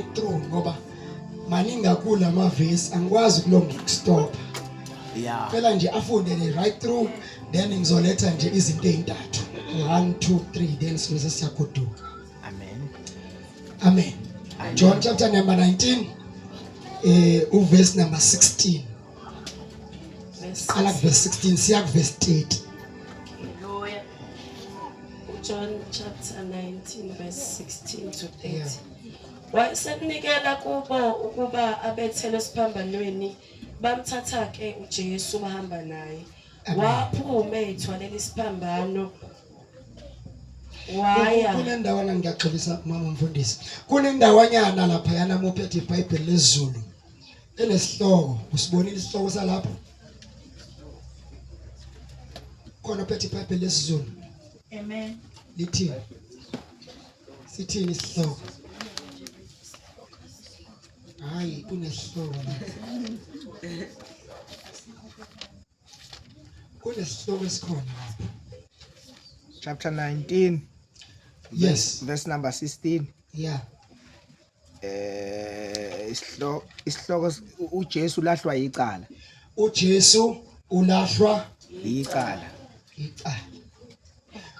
right through ngoba maningi kakhulu amavesi angikwazi ukulonga ukustopha. Yeah. Cela nje afunde le right through then ngizoletha nje izinto ezintathu. 1 2 3 then sizobe siyagoduka. Amen. Amen. Amen. John chapter number 19 uverse number 16. Qala kuverse 16 siya kuverse 30. Hallelujah. John chapter 19 verse 16 to 30. Yeah. Wayesemnikela kubo ukuba abethelwe esiphambanweni, bamthatha ke uJesu bahamba naye. Amen. Waphuma ethwalela isiphambano waya Kunendawana ngiyaxolisa mama mfundisi. Kunendawanyana lapha yana muphethe iBhayibheli lesiZulu enesihloko. Usibonile isihloko salapho? Khona phethe iBhayibheli lesiZulu. Amen. Lithini? Sithini isihloko? Hayi kunesihloko la. Kunesihloko esikhona lapho. Chapter 19. Yes. Verse number 16. Yeah. Isihloko uJesu lahlwa yicala. uJesu ulahlwa Yicala. icala.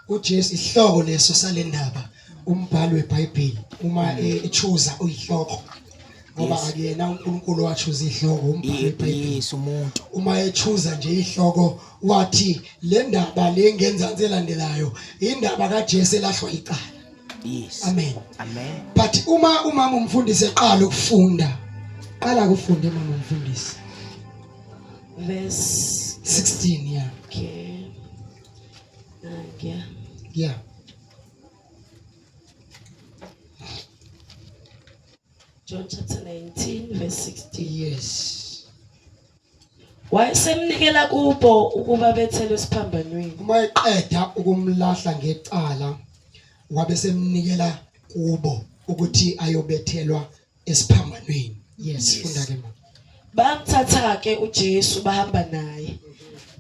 uJesu isihloko leso salendaba umbhalo weBhayibheli uma echuza uyihloko ngoba Yes. akuyena uNkulunkulu owachuza ihloko umbhalo weBhayibheli Yes umuntu. uma echuza nje ihloko wathi le ndaba le ngenzansi elandelayo indaba kaJesu elahlwa icala. Yes. Amen. Amen. But uma umama umfundisi eqala ukufunda, qala ukufunde mama umfundisi. Verse 16 yeah. Okay. Yeah. Yeah. John chapter 19 verse 16. Yes. Wayesemnikela kubo ukuba bethelwe esiphambanweni. Uma eqeda ukumlahla ngecala wabe semnikela kubo ukuthi ayobethelwa esiphambanweni. Yes, funda ke mama. Bamthatha ke uJesu bahamba naye.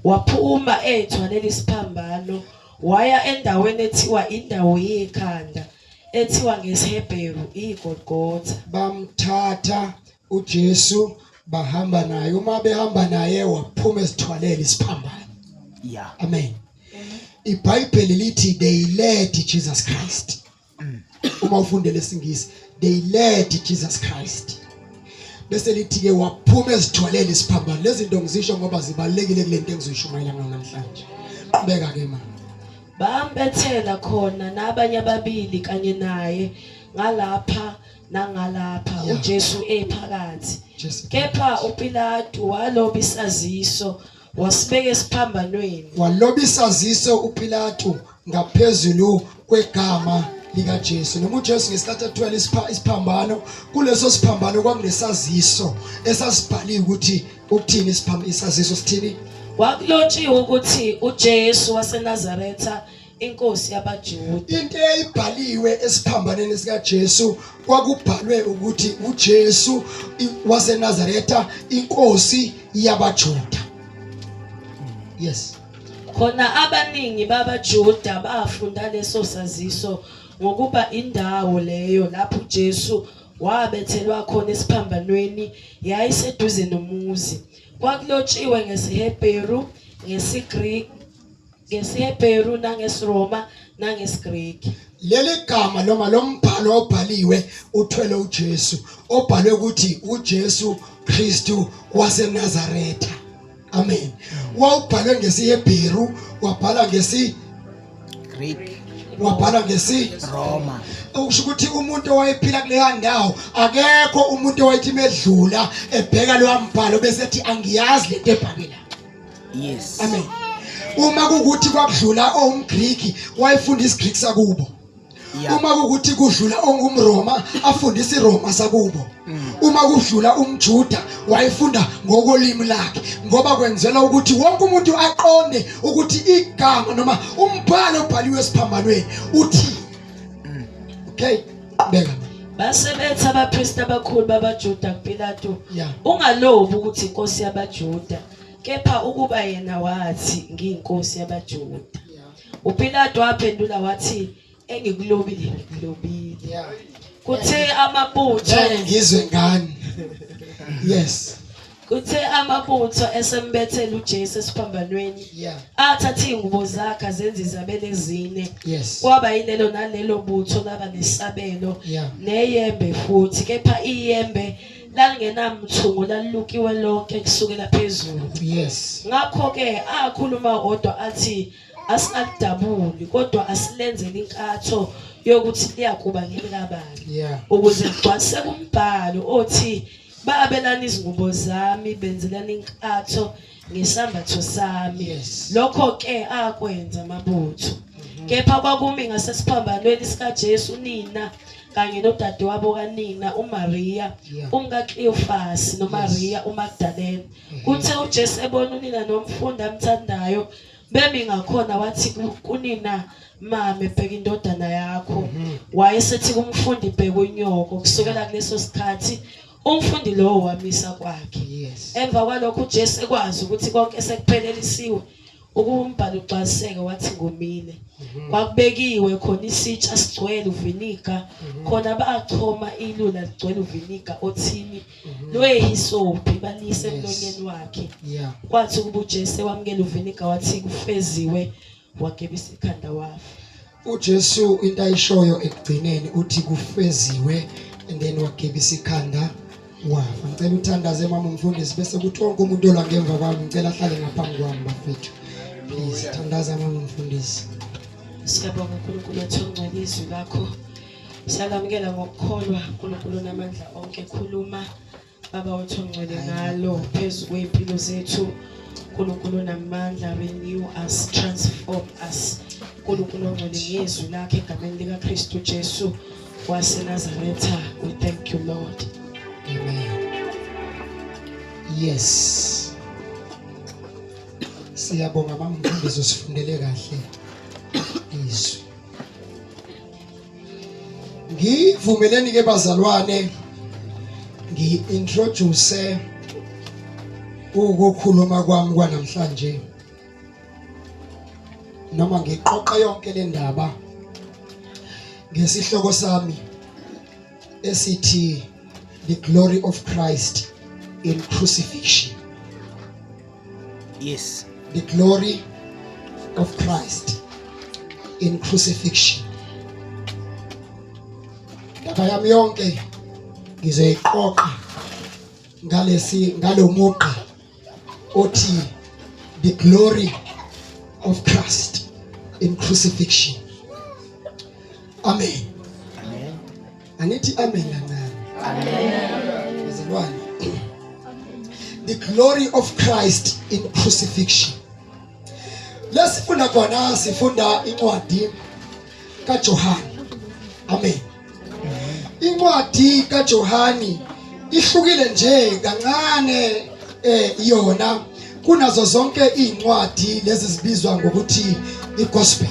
Waphuma ethwalela isiphambano waya endaweni ethiwa indawo yekhanda ethiwa ngesiHebheru iGolgotha. Bamthatha uJesu bahamba naye, uma behamba naye waphuma ezithwalela isiphambano. Yeah. Amen. IBhayibheli lithi they led Jesus Christ. Uma ufundele isiNgisi they led Jesus Christ. Bese lithi ke waphuma ezithwalela isiphambano. Lezi zinto ngizisho ngoba zibalulekile kule nto engizoyishumayela ngayo namhlanje. Qhubeka ke mama. Bambethela khona nabanye ababili kanye naye ngalapha nangalapha uJesu ephakathi. Jesu. Kepha uPilatu waloba isaziso wasibeka esiphambanweni. Waloba isaziso uPilatu ngaphezulu kwegama likaJesu. Noma uJesu ngesikhathi ethwele isiphambano, kuleso siphambano kwakunesaziso esasibhaliwe ukuthi ukuthini isaziso sithini? Kwakulotshiwe ukuthi uJesu waseNazaretha inkosi yabaJuda. Into eyayibhaliwe esiphambanweni sikaJesu kwakubhalwe ukuthi uJesu waseNazaretha inkosi yabaJuda. Yes. Khona abaningi babaJuda bafunda leso saziso ngokuba indawo leyo lapho uJesu wabethelwa khona esiphambanweni yayiseduze nomuzi. Kwakulotshiwe ngesiHebheru, ngesiGreki, ngesiHebheru nangesiRoma nangesiGreki. Leli gama noma lo mbhalo obhaliwe uthwele uJesu, obhalwe ukuthi uJesu Kristu waseNazaretha. Amen. Wawubhalwe ngesiHebheru, wabhala ngesi Greek, wabhala ngesi Roma. Okusho ukuthi umuntu owayephila kuleya ndawo akekho umuntu owayethi medlula ebheka loya mbhalo bese ethi angiyazi lento ebhalwe la. Yes. Amen. Uma kukuthi kwakudlula owumGriki wayefunda isiGriki sakubo. Yeah. Uma kukuthi kudlula ongumRoma afundisa iRoma sakubo. Uma kudlula umJuda wayefunda ngokolimi lakhe ngoba kwenzela ukuthi wonke umuntu aqonde ukuthi igama noma umbhalo obhaliwe esiphambanweni uthi. Okay, beka. Base bethi abapristi abakhulu babaJuda kuPilatu, Yeah. ungalobi ukuthi inkosi yabaJuda, kepha ukuba yena wathi ngiyinkosi yabaJuda. UPilatu waphendula wathi engikulobile ngikulobile. Yeah. Kuthe amabutho Ngeke ngizwe ngani. Yes. Kuthe amabutho esembethele uJesu esiphambanweni athatha izingubo zakhe azenza izabelo ezine. Kwaba yilelo nalelo butho laba nesabelo neyembe futhi kepha iyembe lalingenamthungo lalilukiwe lonke kusukela phezulu. Yes. Ngakho-ke akhuluma odwa athi asingalidabuli kodwa asilenzele inkatho yokuthi liyakuba ngelikabani ukuze kugcwaliseke umbhalo othi babelana izingubo zami benzelana inkatho ngesambatho sami Yes. lokho ke akwenza amabutho kepha kwakumi ngasesiphambanweni sikaJesu nina kanye nodadewabo kanina uMaria umkaKleofasi noMaria uMagdalena kuthe uJesu ebona unina nomfundi amthandayo bemi ngakhona wathi kunina mame bheka indodana yakho wayesethi kumfundi bheka unyoko kusukela kuleso sikhathi umfundi lowo wamisa kwakhe Yes. emva kwalokho uJesu ekwazi ukuthi konke sekuphelelisiwe ukuba umbhalo ugcwaliseke wathi ngomile kwakubekiwe khona isitsha sigcwele uviniga khona bachoma ilula ligcwele uviniga othini lwehisophi balise Yes. emlonyeni wakhe Yeah. kwathi ukuba uJesu wamukela uviniga wathi kufeziwe wagebisa ikhanda wafa uJesu into ayishoyo ekugcineni uthi kufeziwe and then wagebisa ikhanda wafa. Ngicela uthandaze mama umfundisi bese kuthi wonke umuntu ola ngemva kwami ngicela ahlale ngaphambi kwami bafethu. Please thandaza mama umfundisi. Siyabonga uNkulunkulu wethu ongcwele izwi lakho. Siyalamukela ngokukholwa uNkulunkulu onamandla onke khuluma Baba wethu ongcwele ngalo phezu kwey'mpilo zethu uNkulunkulu onamandla renew us transform us uNkulunkulu ongcwele ngezwi lakhe egameni likaKristu Jesu waseNazaretha we thank you Lord. Amen. Yes. Siyabonga mama umfundisi usifundele kahle izwi. Ngivumeleni ke bazalwane ngi-introduce ukukhuluma kwami kwanamhlanje noma ngiqoqe yonke le ndaba ngesihloko sami esithi the glory of Christ in crucifixion. Yes. The glory of Christ in crucifixion. Indaba yami yonke ngizoyiqoqa ngalesi ngalomugqa othi the glory of Christ in crucifixion. Amen. Amen. Anithi amen kancane. Amen. Bazalwane. The glory of Christ in crucifixion. Lesifunda khona sifunda incwadi kaJohane. Amen. Incwadi kaJohane ihlukile nje kancane yona kunazo zonke izincwadi lezi zibizwa ngokuthi igospel.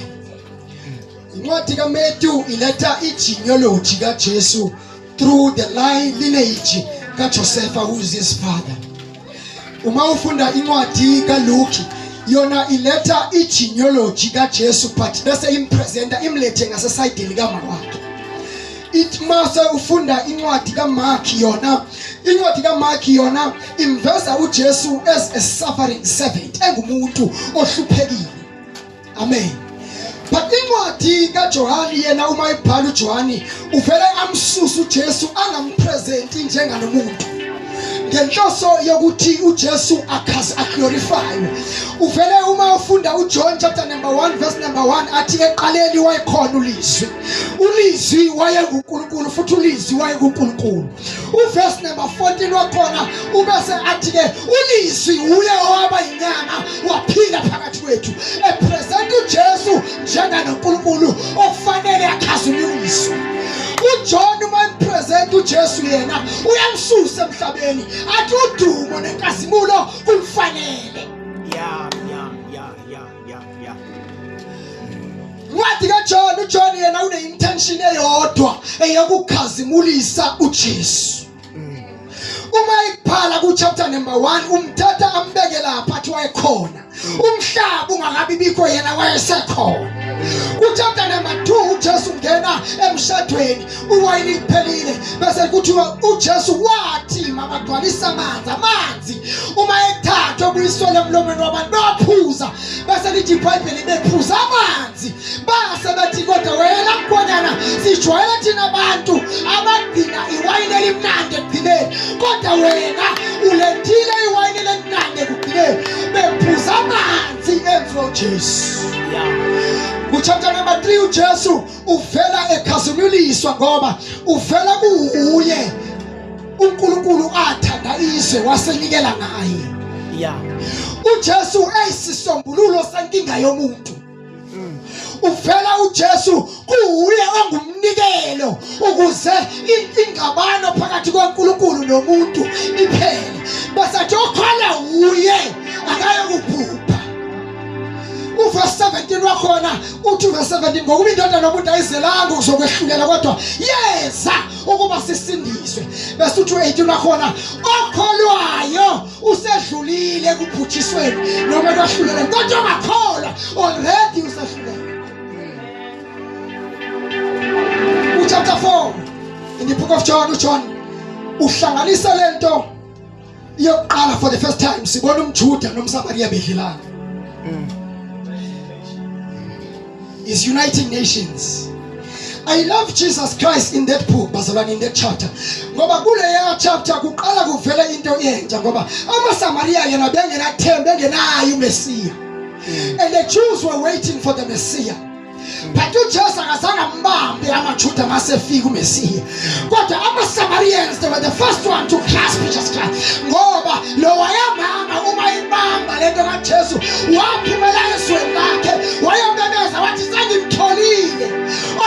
Incwadi kaMatthew iletha igenealogy kaJesu through the line lineage kaJosepha who is his father. Uma ufunda incwadi kaLuke yona iletha igenealogy kaJesu but bese impresenta imlethe ngasesayidini likamama wakhe. It mase ufunda incwadi kaMark yona incwadi kaMark yona imveza uJesu as a suffering servant engumuntu ohluphekile. Amen. But incwadi kaJohane yena uma ibhala uJohane uvele amsuse uJesu angampresenti njenganomuntu ngenhloso yokuthi uJesu akhaze aglorifywe. Uvele uma ufunda uJohn chapter number 1 verse number 1 athi eqaleni wayekhona uLizwi. ULizwi wayenguNkulunkulu futhi uLizwi wayenguNkulunkulu. Uverse number 14 wakhona ubese athi ke uLizwi uye owaba inyama waphila phakathi kwethu epresent uJesu njenganoNkulunkulu okufanele akhazimuliswe. uJohn uma empresent uJesu yena uyamsusa emhlabeni athi udumo nenkazimulo kumfanele. Yeah, yeah, yeah, yeah, yeah, yeah. Incwadi kaJohn uJohn yena une-intention eyodwa eyokukhazimulisa uJesu. Uma ikuphala ku-chapter number 1 umthatha ambeke lapha athi wayekhona. Umhlaba ungakabi bikho yena wayesekhona. Kuchapter number 2 uJesu ungena emshadweni, uwayini liphelile, bese kuthiwa uJesu wathi makagcwalise amanzi, amanzi uma ethathwa buyiswele emlomeni wabantu baphuza, bese lithi iBhayibheli bephuza amanzi, base bethi kodwa wena mkhwenyana sijwayele thina abantu abagcina iwayini elimnandi ekugcineni, kodwa wena ulethile iwayini elimnandi ekugcineni. Bephuza amanzi enziwa uJesu. Kuchapter number 3 uJesu uvela ekhazimuliswa ngoba uvela kuye uNkulunkulu athanda izwe wasenikela ngaye. uJesu eyisisombululo senkinga yomuntu. Uvela uJesu kuwuye ongumnikelo ukuze ingxabano phakathi kwaNkulunkulu nomuntu iphele. Bese athi okholwa uye akayokubhubha. Uverse 17 wakhona uthi uverse 17 ngokuba indodana yomuntu ayizelanga ukuzokwehlulela kodwa yeza ukuba sisindiswe. Bese uthi u18 wakhona okholwayo usedlulile ekubhujisweni noma ekwahlulelweni kodwa ongakholwa already usehlulele. Uchapter 4 in the book of John, uJohn uhlanganisa lento yokuqala for the first time sibona umJuda nomSamariya bedlelana. Is uniting nations. I love Jesus Christ in that book, bazalwane, in that chapter. Ngoba kuleya chapter kuqala kuvela into entsha ngoba amaSamariya yena bengenathemba engenayo uMesiya. And the Jews were waiting for the Messiah. But uJesu akazange ambambe amaJuda masefika uMesiya. Kodwa amaSamarians they were the first one to grasp Jesus Christ. Ngoba lo wayamama uma ibamba lento kaJesu waphumela ezweni lakhe wayomemeza wathi sengimtholile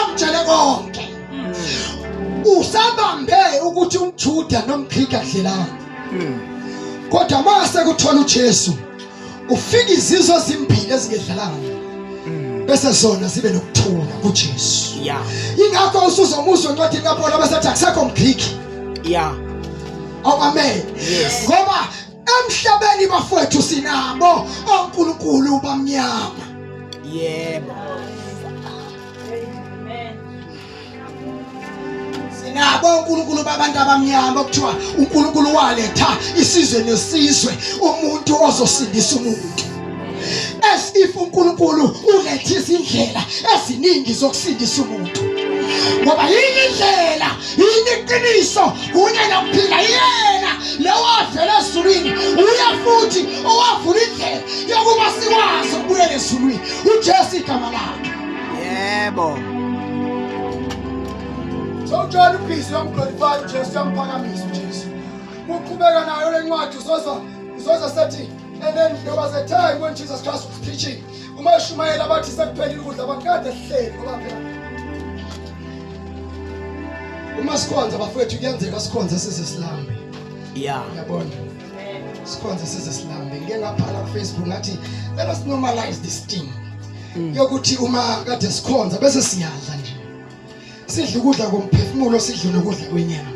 omtshele konke. Usabambe ukuthi umJuda nomGriki akudlelani. Kodwa mase kuthola uJesu ufika izizwe ezimbili ezingedlalani bese zona zibe nokuthula kuJesu. Ingakho usuzomuzwa encwadini kaPaul abasathi akusekho mGriki. Oh amen. Ngoba emhlabeni bafowethu sinabo oNkulunkulu bamnyama. Yebo. Sinabo oNkulunkulu babantu abamnyama okuthiwa uNkulunkulu waletha isizwe nesizwe umuntu ozosindisa umuntu. As if uNkulunkulu ulethe izindlela eziningi zokusindisa umuntu. Ngoba yini indlela, yini iqiniso, kunye nokuphila yena lo wavela ezulwini, uye futhi owavula indlela yokuba sikwazi ukubuyela ezulwini. uJesu igama lakhe. Yebo. So uJohn ubhizi uyamglorify uJesu, uyamphakamisa uJesu. Uqhubeka nayo le ncwadi uzoza uzoza sethi and then there was a time when Jesus Christ was preaching. Uma eshumayela bathi sekuphelile ukudla abantu kade sihleli ngoba phela uma sikhonza bafowethu kuyenzeka sikhonze size silambe. Yabona. Sikhonze size silambe. Ngike ngabhala ku Facebook ngathi let us normalize this thing. Yokuthi uma kade sikhonza bese siyadla nje. Sidla ukudla komphefumulo sidle nokudla kwenyama.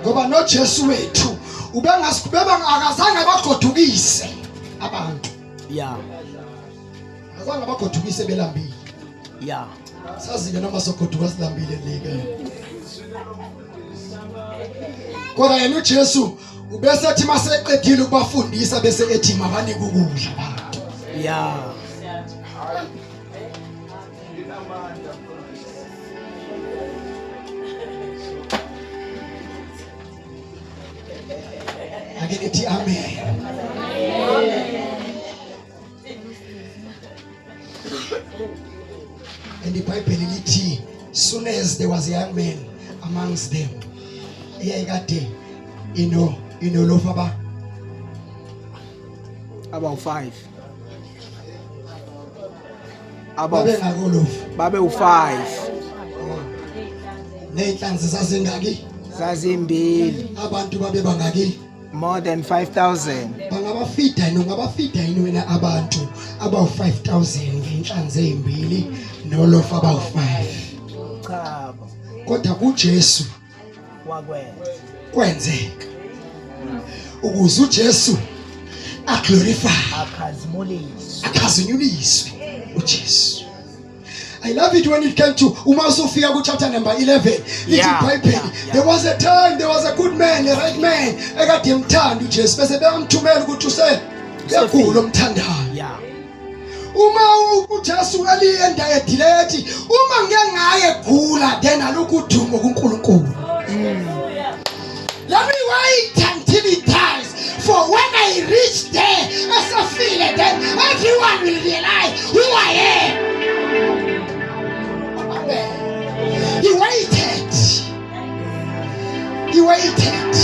Ngoba noJesu wethu ubengasikubeba akazange abagodukise abantu. Akazange abagodukise belambile. Sazi-ke noma sogoduka silambile le-ke. Kodwa yena uJesu ubesethi maseqedile ukubafundisa bese ethi mabanike ukudla abantu. Ake nithi amen. And iBhayibheli lithi soon as there was a young man amongst them eyayikade ino inolofa ba About 5. About babengakolofu babe u5. Nezinhlanzi zazingaki? Zazimbili. Abantu babe bangaki? More than 5000. Bangabafida yini ungabafida yini wena abantu abawu 5000 ngenhlanzi ezimbili nolofa abawu 5. Cha. Kodwa kuJesu wakwenza. Kwenzeka. Ukuze uJesu aglorify, akhazimuliswe, akhazinyuliswe uJesu. I love it when it came to uma usufika ku chapter number 11 lithi iBhayibheli there was a time there was a good man a right man ekade emthanda uJesu bese beyamthumela ukuthi use uyagula omthandayo Yeah. uma uJesu elienda edilethi uma ngike ngaye gula then alukho udumo kuNkulunkulu Let me wait until he dies. For when I reach there, as I feel it, then everyone will realize who I am. Amen. He waited. He waited.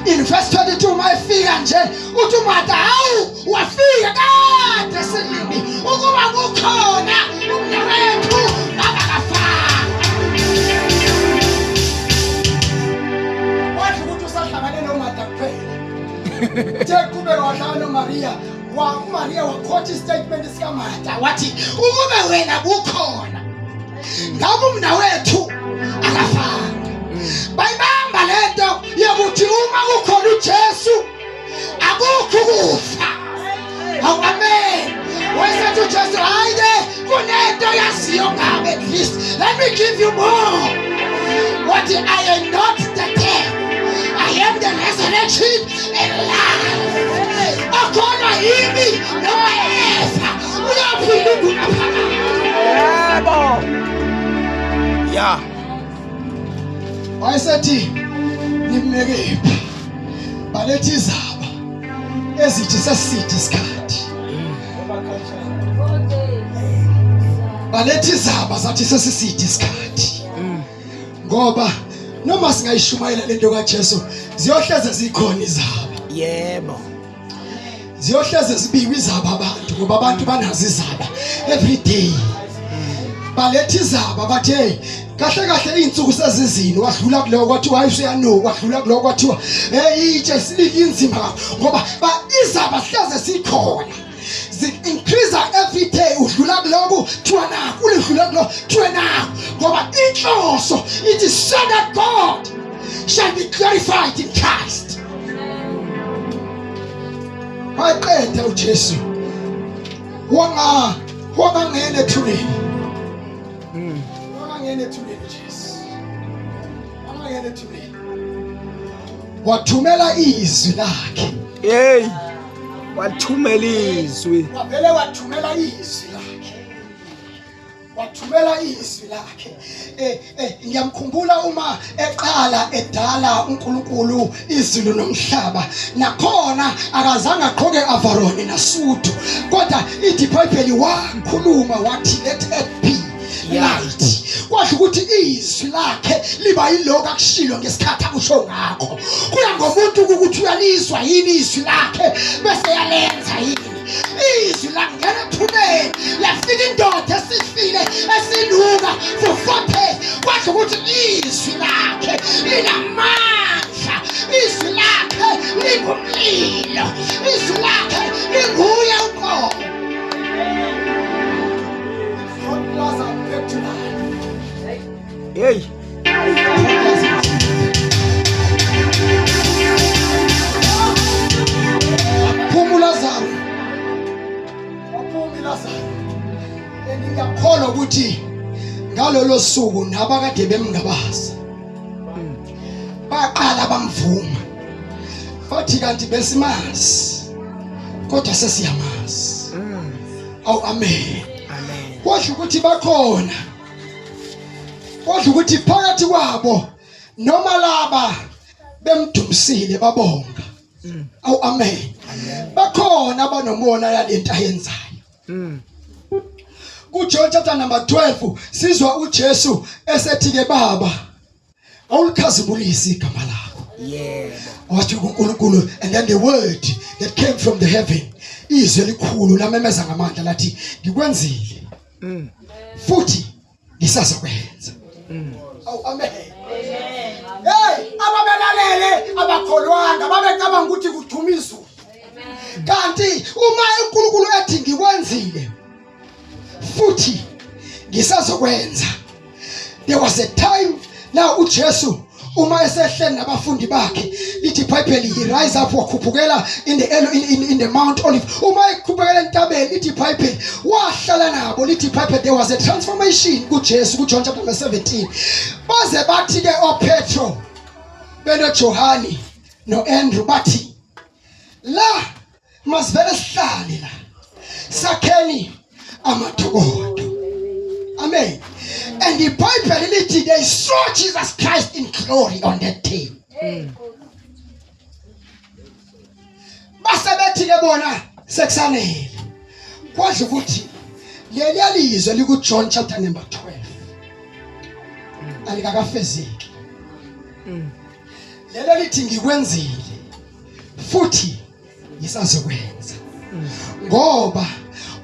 In verse 22 mayefika nje uthi uMartha hawu wafika kade silindi ukuba kukhona umnewethu baba kafanga wathi ukuthi usahlangane noMartha kuphela uthe qhubeka wahlangana noMaria wa uMaria wakhotha istatement sikaMartha wathi ukube wena kukhona ngabe umnawethu akafanga bayibamba lento yokuthi uma kukhona uJesu akukho ukufa awu amen wayesethi uJesu hayi ke kunento yaziyo ngami at least let me give you more wathi I am not the dead I am the resurrection and life okholwa yimi noma efa uyophila ingunaphakade Yebo. Yeah. Wayesethi nimmekephi baletha izaba ezithi seside isikhathi baletha izaba zathi sesiside isikhathi ngoba noma singayishumayela lento kaJesu ziyohleze zikhona izaba Yebo. ziyohleze zibiwe izaba abantu ngoba abantu banazo izaba every day baletha izaba bathi hey kahle kahle izinsuku sezizini wadlula kuleyo kwathiwa hayi usuyanuka wadlula kuleyo kwathiwa hey itshe silike inzima ngoba ba izaba hleze sikhona zi-increase every day udlula kuloku kuthiwa nakho ulidlula kuloku kuthiwe nakho ngoba inhloso ithi so that God shall be glorified in Christ waqeda uJesu wanga wangangena ethuneni wangangena ethuneni uJesu wangangena ethuneni wathumela izwi lakhe Hey. Wathumela izwi. Wavele wathumela izwi lakhe. Wathumela izwi lakhe. Eh eh ngiyamkhumbula uma eqala edala uNkulunkulu izulu nomhlaba. Nakhona akazange aqhoke avaroni nasudu. Kodwa ithi iBhayibheli wakhuluma wathi let it be light. Kwasho ukuthi izwi lakhe liba yiloko akushilo ngesikhathi akusho ngakho. Kuya ngomuntu ukuthi uyalizwa yini izwi lakhe bese yalenza yini. Izwi langena ethuneni lafika indoda esifile esinuka for 4 days. Kwasho ukuthi izwi lakhe linamandla. Izwi lakhe lingumlilo. Izwi lakhe linguye uqobo. Hey. Waphuma uLazaro. Waphuma uLazaro. And ngiyakholwa ukuthi ngalolo suku nabakade bemngabaza. Baqala bamvuma. Bathi kanti besimazi. Kodwa sesiyamazi. Awu amen. Amen. Kwasho ukuthi bakhona. Kodwa ukuthi phakathi kwabo noma laba bemdumisile babonga. Awu amen. Bakhona abanomona yalento ayenzayo. KuJohn chapter number 12 sizwa uJesu esethi ke baba awulikhazimulisi igama lakho. Yebo. Wathi kuNkulunkulu and then the word that came from the heaven izwi elikhulu lamemeza ngamandla lathi ngikwenzile. Futhi ngisazokwenza. Awu amen. Hey, ababelalele abakholwanga babecabanga ukuthi kuduma izulu. Kanti uma uNkulunkulu ethi ngikwenzile futhi ngisazokwenza. There was a time now uJesu Uma esehleli nabafundi bakhe, lithi iBhayibheli he rise up wakhuphukela in the in, in, in the Mount Olive. Uma ekhuphukela entabeni lithi iBhayibheli wahlala nabo, lithi iBhayibheli there was a transformation kuJesu kuJohn chapter number 17. Baze bathi ke oPetro benoJohani noAndrew bathi la masivele sihlale la sakheni amadokodo amen and the bible lithi they saw jesus christ in glory on that day base bethi ke bona sekusanele kwadla ukuthi leliya lizwe likuJohn chapter number 12 alikakafezeki lelo lithi ngikwenzile futhi ngisazokwenza ngoba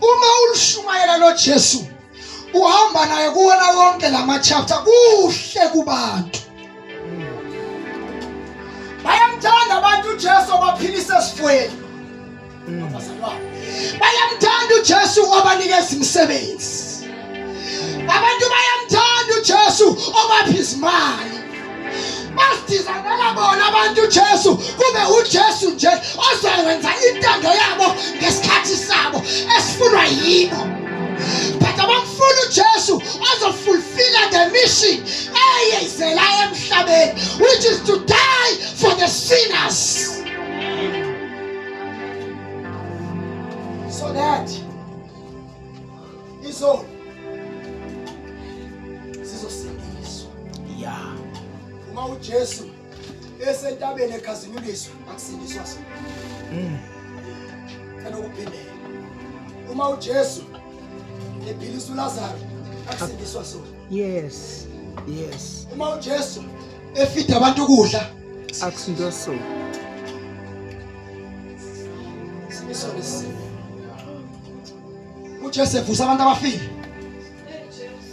uma ulishumayela lo Jesu uhamba naye kuwona wonke lama chapter kuhle kubantu bayamthanda abantu uJesu obaphilisa esifweni bayamthanda uJesu obanikeza imisebenzi abantu bayamthanda uJesu obapha izimali basidizanela bona abantu uJesu kube uJesu nje ozokwenza intando yabo ngesikhathi sabo esifunwa yibo but abamfuna uJesu ozofulfilla the mission eyezela emhlabeni which is to die for the sinners so that izoni zizosindiswa ya uma uJesu esentabeni ekhazinyuliswa akusindiswa sona cela ukuphindela uma uJesu ephilisa uLazaro akusindiswa sona yes yes uma uJesu efida abantu ukudla akusindiswa sona simiso lesimo uJesu evusa abantu abafile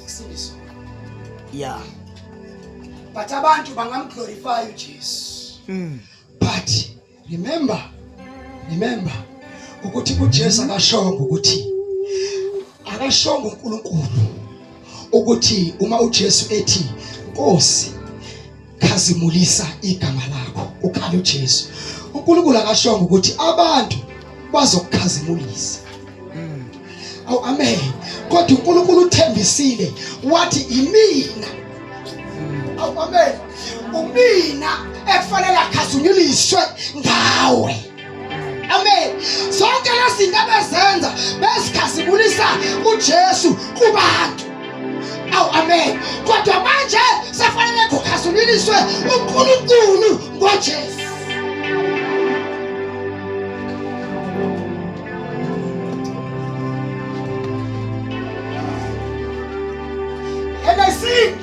kusindiswa ya but abantu bangamglorify uJesu but remember remember ukuthi uJesu akashongo ukuthi akashongo uNkulunkulu ukuthi uma uJesu ethi Nkosi khazimulisa igama lakho ukhala uJesu uNkulunkulu akashongo ukuthi abantu bazokukhazimulisa awu amen kodwa uNkulunkulu uthembisile wathi imina awu amen umina ekufanele akhazimuliswe ngawe amen zonke lezi zinto abezenza bezikhazimulisa uJesu kubantu awu amen kodwa manje sefanele kukhazimuliswe uNkulunkulu ngoJesu And I sing.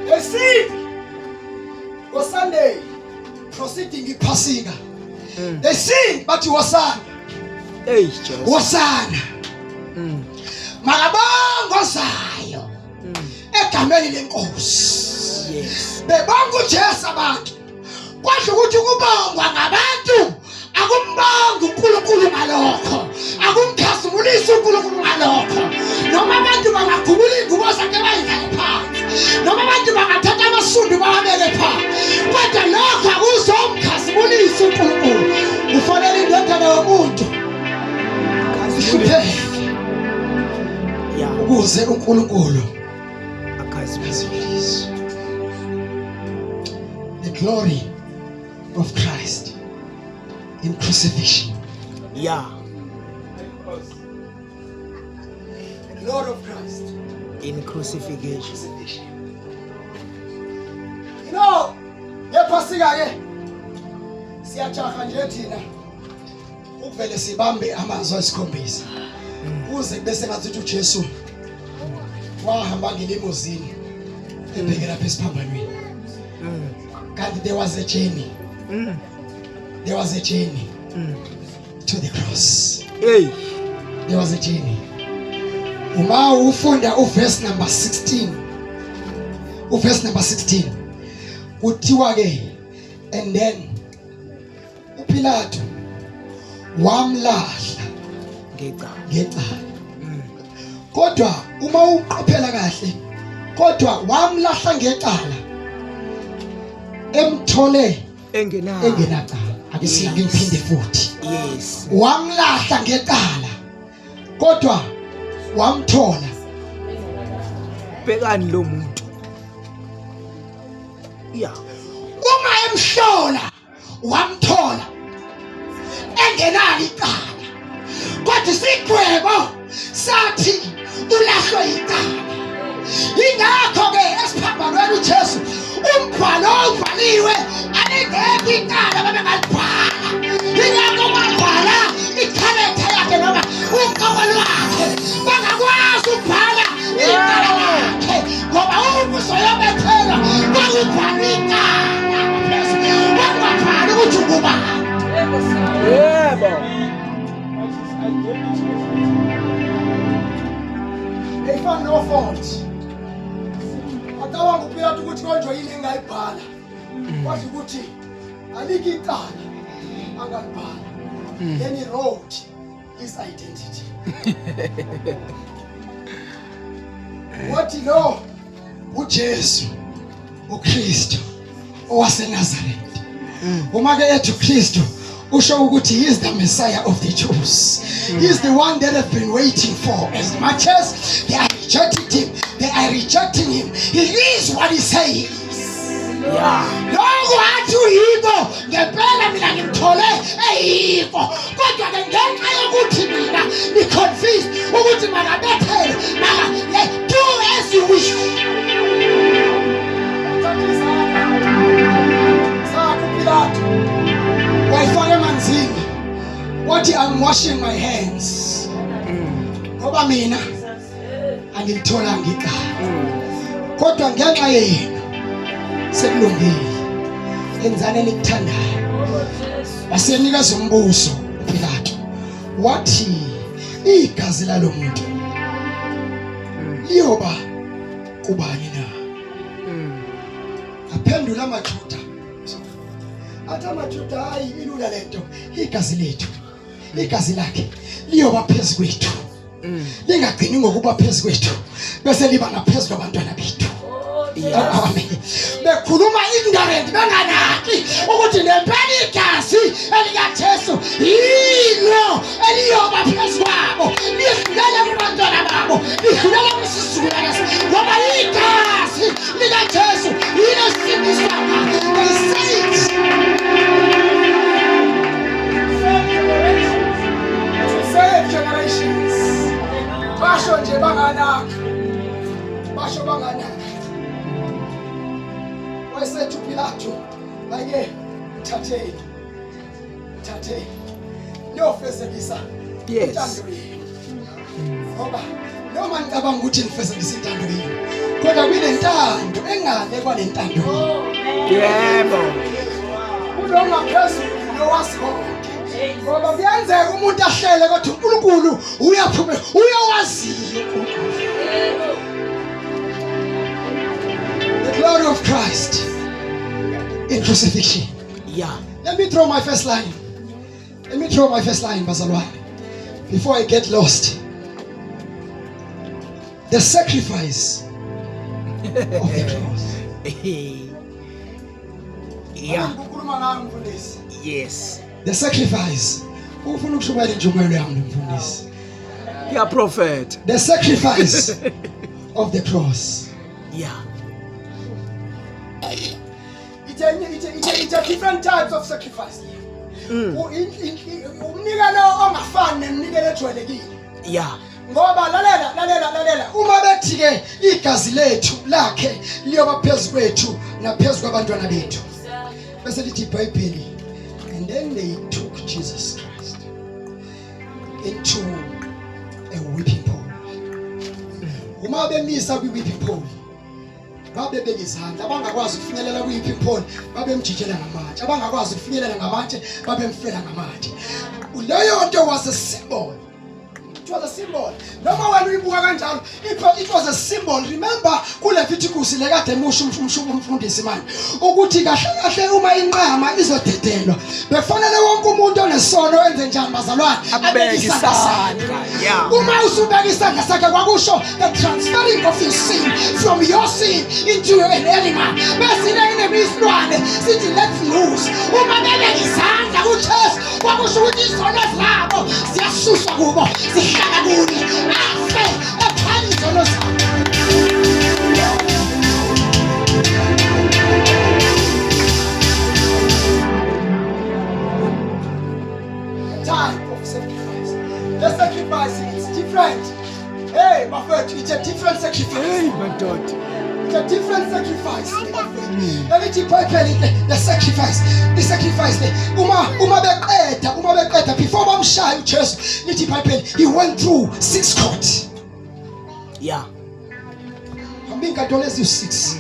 They sing. Go Sunday. Proceeding iphasika. They sing bathi wosana. Hey Jesu. Wosana. Makabongo ozayo. Egameni lenkosi. Yes. Bebonga uJesu abantu. Kwasho ukuthi ukubongwa ngabantu akumbongi uNkulunkulu ngalokho akumkhazimulisi uNkulunkulu ngalokho noma abantu bangakhumula iy'ngubo zakhe bayidlale phansi noma abantu bangathatha amasundu bawabeke phansi kodwa lokho akuzomkhazimulisa uNkulunkulu ufanele indodana yomuntu ihlupheke Ya. ukuze uNkulunkulu Akhazimuliswe. the glory of Christ in crucifixion. Ya. The glory of Christ In crucifixion. crucifixion. You know, ngephasika ke siyajaha nje thina ukuvele sibambe amazwi ayisikhombisa kuze kube sengathi uJesu wahamba ngelimozini ebheke lapha esiphambanweni kanti there was a journey there was a journey to the cross Hey. there was a journey uma ufunda uverse number 16 uverse number 16 kuthiwa ke and then uPilato wamlahla Ngecala. ngecala kodwa uma uqaphela kahle kodwa wamlahla ngecala Emthole engenacala. Engenacala. Ake sike ngiphinde futhi. Yes. Wamlahla ngecala. Kodwa wamthola. Bhekani lo muntu. Yeah. Uma emhlola wamthola engenalo icala kodwa isigwebo sathi ulahlwe icala ingakho-ke esiphambanweni ujesu umbhalo ubhaliwe alingekho icala babengalibhala ingakho babhala ikhaletha yakhe noma uqobo lwakhe bangakwazi ukubhala icala lakhe ngoba ubuzoyobethelwa kwakubhala icala kwakungabhali ukuthi ungubani yebo They found no fault. Acabanga uPilatu ukuthi konje yini engayibhala. Kwazi ukuthi alikho icala angalibhala. Then he wrote his identity. Wathi lo uJesu uKristu owaseNazaretha. Uma ke ethi uKristu usho ukuthi he is the Messiah of the Jews. He is the one that have been waiting for. As much as they are rejecting him, they are rejecting him. He is what he says he is. Yeah. Lokhu athi uyiko ngempela mina ngimthole eyiko kodwa ke ngenxa yokuthi mina ni-confused ukuthi makabethele maka do as you wish. Sakho Pilato wayifaka emanzini wathi I'm washing my hands ngoba mina angilitholanga icala kodwa ngenxa yenu sekulungile enzani enikuthandayo wasenikeza umbuso uPilato wathi igazi lalomuntu liyoba kubani na aphendula amaJuda athi amaJuda hayi ilula lento igazi lethu igazi lakhe liyoba phezu kwethu lingagcini ngokuba phezu kwethu bese liba ngaphezu kwabantwana bethu. Amen. Bekhuluma ignorant benganaki ukuthi nempela igazi elikaJesu yilo eliyoba phezu kwabo lidlulele kubantwana babo lidlulele kwisizukulwane ngoba igazi likaJesu yilo sindiswa ngalo. They say it. To save generations. Basho nje banganaka. Basho banganaka. Wayesethi uPilato, ake thatheni. Thatheni. Niyofezekisa Yes. intando yenu. Ngoba noma ngicabanga ukuthi nifezekisa intando yenu, kodwa kunentando engale kwalentando yenu. Yebo. Kunongaphezulu nowazi konke. Ngoba kuyenzeka umuntu ahlele kodwa uNkulunkulu uyaphumela, uyawaziyo uNkulunkulu. The glory of Christ in crucifixion. Yeah. Let me throw my first line. Let me throw my first line, bazalwane, before I get lost. The sacrifice of the cross. Yeah. Ukukhuluma ngami mfundisi. Yes. The sacrifice. Ufuna ukushumayela intshumayelo yami mfundisi. Yeah, prophet. The sacrifice of the cross. Yeah. It's a, it's a, it's a, it's a different types of sacrifice. Umnikelo ongafani neminikelo ejwayelekile. Yeah. Ngoba lalela lalela lalela uma bethi ke igazi lethu lakhe liyoba phezu kwethu naphezu kwabantwana bethu. Bese lithi iBhayibheli and then they took Jesus Christ into a whipping pole. Uma bemisa kwi-whipping pole babebeka izandla abangakwazi ukufinyelela kwi-whipping pole babemjijela ngamatshe abangakwazi ukufinyelela ngamatshe babemfela ngamatshe. Leyo nto was a symbol. It was a symbol. Noma wena uyibuka kanjalo, it was a symbol. Remember kuLeviticus le kade emusho umfundisi manje ukuthi kahle kahle uma inqama izodedelwa bekufanele wonke umuntu onesono enze njani bazalwane Abeke isandla. Yeah. Uma usubeka isandla sakhe kwakusho the transferring of your sin from your sin into an animal. Bese ile noma isilwane sithi let's loose. Uma bebeka izandla kuJesu kwakusho ukuthi izono zabo ziyasuswa kubo zihlala kuye afe ethwala izono zabo. Type of sacrifice. The sacrifice is different. Hey, bafethu, it's a different sacrifice. Hey madoda. It's a different sacrifice. Elithi iBhayibheli the sacrifice, the sacrifice le uma beqeda before bamshaya uJesu lithi iBhayibheli he went through six courts. Hamba inkantolo eziwu-6.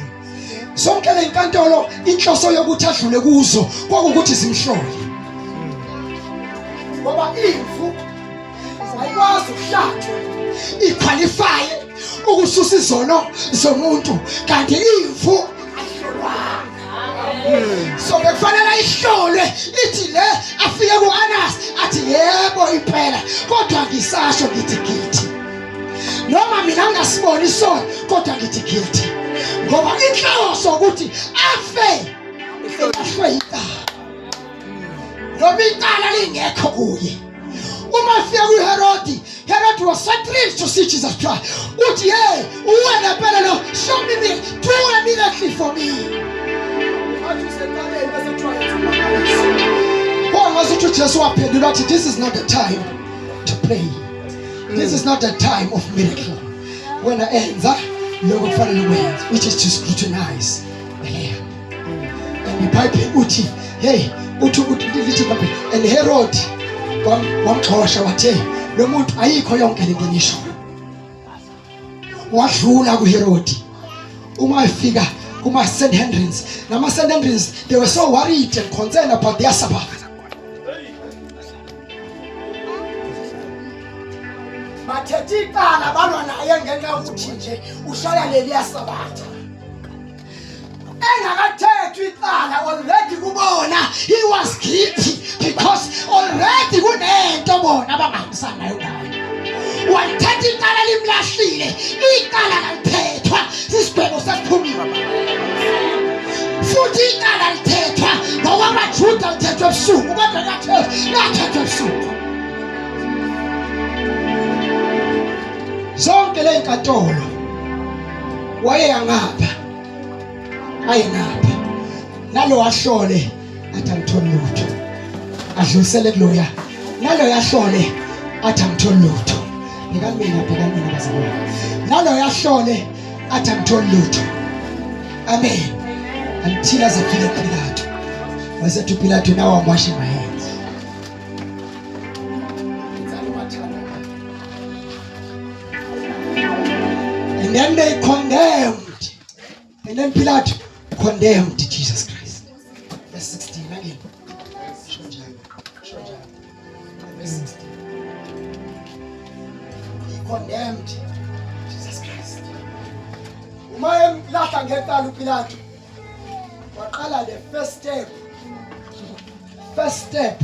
Zonke le nkantolo inhloso yokuthi adlule kuzo kwakukuthi zimhlole. Ngoba imvu ayikwazi ukuhlatshwa iqualifye ukususa izono zomuntu kanti imvu ayihlolwanga. So bekufanele ihlolwe ithi le afike ku-Anas athi yebo impela kodwa ngisasho ngithi guilty. Noma mina ngingasiboni isono kodwa ngithi guilty. Ngoba inhloso ukuthi afe elahlwe icala. Noma icala lingekho kuye. Uma afika kuHerodi, Herod was so thrilled to see Jesus Christ. Uthi hey, uwena phela lo, show me me, do a miracle for me. Athi useqaleni bese kuthiwa yenza ummangaliso. Kwangazuthi uJesu waphendula wathi this is not the time to play. This is not the time of miracle. Wena enza lokho kufanele ukwenze, which is to scrutinize the lamb. And iBhayibheli uthi hey uthi lithi iBhayibheli and Herod wamxosha wathi lo muntu ayikho yonke lento nisho. Wadlula kuHerod. Uma efika kuma Sanhedrins, nama Sanhedrins they were so worried and concerned about their Sabbath. Bathethe icala balwa naye ngenxa yokuthi nje ushaya leliya Sabatha. Engakathethwa icala already kubona he was guilty because already kunento bona abangahambisani nayo ngayo. Walithatha icala limlahlile, icala kalithethwa, isigwebo sesiphumile. Futhi icala lithethwa ngokwamaJuda lithethwa ebusuku kodwa lathethwa ebusuku. Zonke le nkantolo wayeyangapha ayengapha nalo ahlole athi angitholi lutho adlulisele kuloya nalo yahlole athi angitholi lutho bhekani mina bhekani mina bazalwane nalo yahlole athi angitholi lutho amen until azafika kuPilato wasethi uPilato now I'm washing my hands. And then they condemned. And then Pilate condemned Jesus Christ. Verse 16 again. Sho njalo. Sho njalo. Verse 16. He condemned Jesus Christ. Uma emlahla ngecala uPilato waqala the first step. First step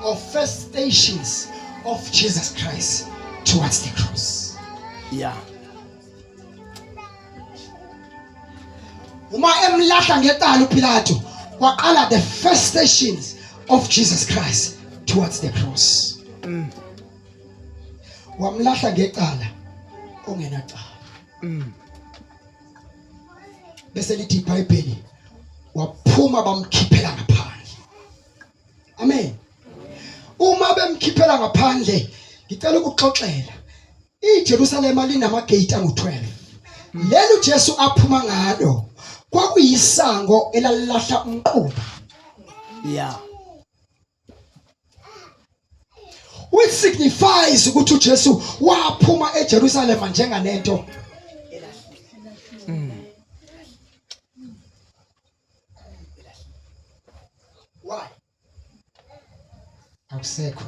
of first stations of Jesus Christ towards the cross. Uma emlahla ngecala uPilato waqala the first stations of Jesus Christ towards the cross. Wamlahla ngecala ongenacala. Bese lithi iBhayibheli waphuma bamkhiphela ngaphandle. Amen. Uma bemkhiphela ngaphandle ngicela ukuxoxela iJerusalema linamagate angu-12. Leli uJesu aphuma ngalo kwakuyisango elalilahla umquba. Which signifies ukuthi uJesu waphuma eJerusalema njenganento Why? Akusekho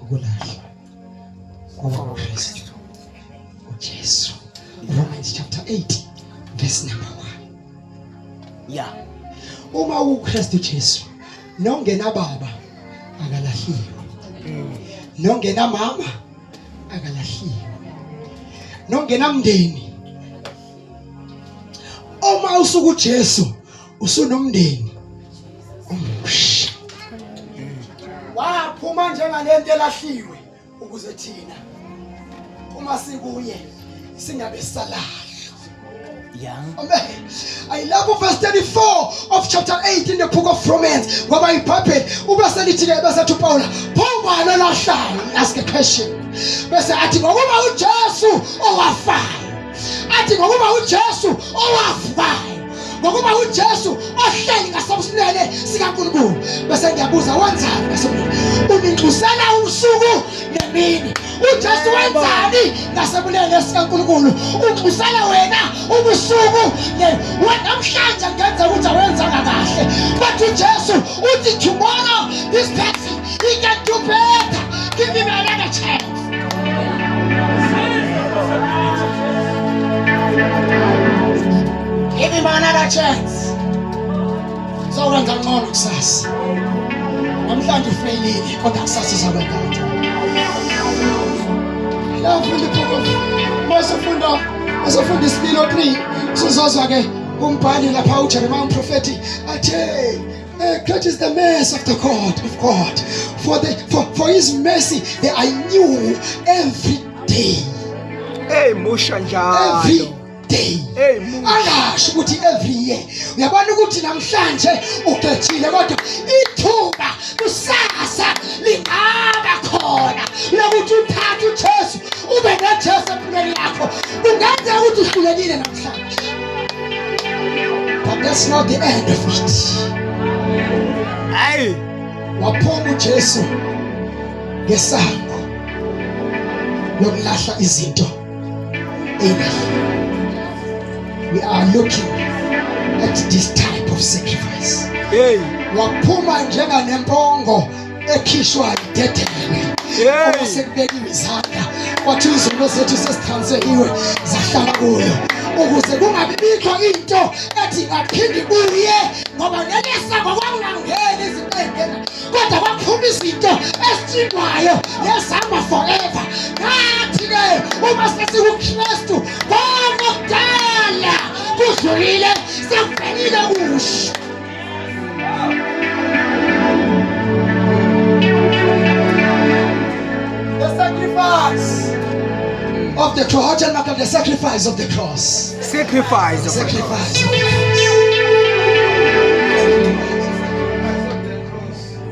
ukulahlwa kwabakuKristu uJesu. Romans chapter 8 verse number 1. Uma ukuKristu Jesu nongena baba akalahliwe. Nongena mama akalahliwe. Nongena mndeni. Uma usuku Jesu Usunomndeni omusha. Waphuma njengalento elahliwe ukuze thina uma sikuye singabe salahlwa. Yeah. Amen. I love verse 34 of chapter 8 in the book of Romans. Ngoba iBhayibheli ube selithi ke bese athi uPaul, pho ubani olahlayo? Ask a question. Bese athi ngokuba uJesu owafayo. Athi ngokuba uJesu owavukayo. Ngokuba uJesu ohleli ngasobusinele sikaNkulunkulu. Bese ngiyabuza wenzani ngasobusinele? Uninxusela usuku nemini. uJesu wenzani ngasebulela sikaNkulunkulu unxusela wena ubusuku namhlanje ngenza ukuthi awenzanga kahle but uJesu uthi tomorrow this person he can do better give him another chance. Give him another chance. Sokwenza ngcono kusasa. Namhlanje ufeyilile kodwa kusasa uzokwenza ngcono. La ufunda ibhuku masufunda masufunda isililo 3 sizozwa ke umbhali lapha uJeremiah umprofeti athe Great is the mercy of the God of God for the for, for his mercy they are new every day. Hey musha njalo. Every day hey angasho ukuthi every year uyabona ukuthi namhlanje ugejile kodwa ithuba kusasa lingaba khona lokuthi uthathe uJesu ube noJesu empilweni yakho kungenzeka ukuthi uhlulekile namhlanje but that's not the end of it. Hey waphuma uJesu ngesango lokulahla izinto. Amen. We are looking at this type of sacrifice. Hey. Waphuma njenganempongo ekhishwa idedelwe. Hey. Sekubekiwe izandla kwathi izono zethu sesithansekiwe zahlala kuyo ukuze kungabibikho into ethi ingaphinde ibuye ngoba lelisango kwakungangeni izinto ey'ngena kodwa kwaphuma izinto ezithintwayo nezihamba forever ngathi-ke uma sesikuKristu konke okudala kudlulile sekubhekile kusho. The sacrifice of the cross. The sacrifice of the cross. Sacrifice of the Sacrifice. cross.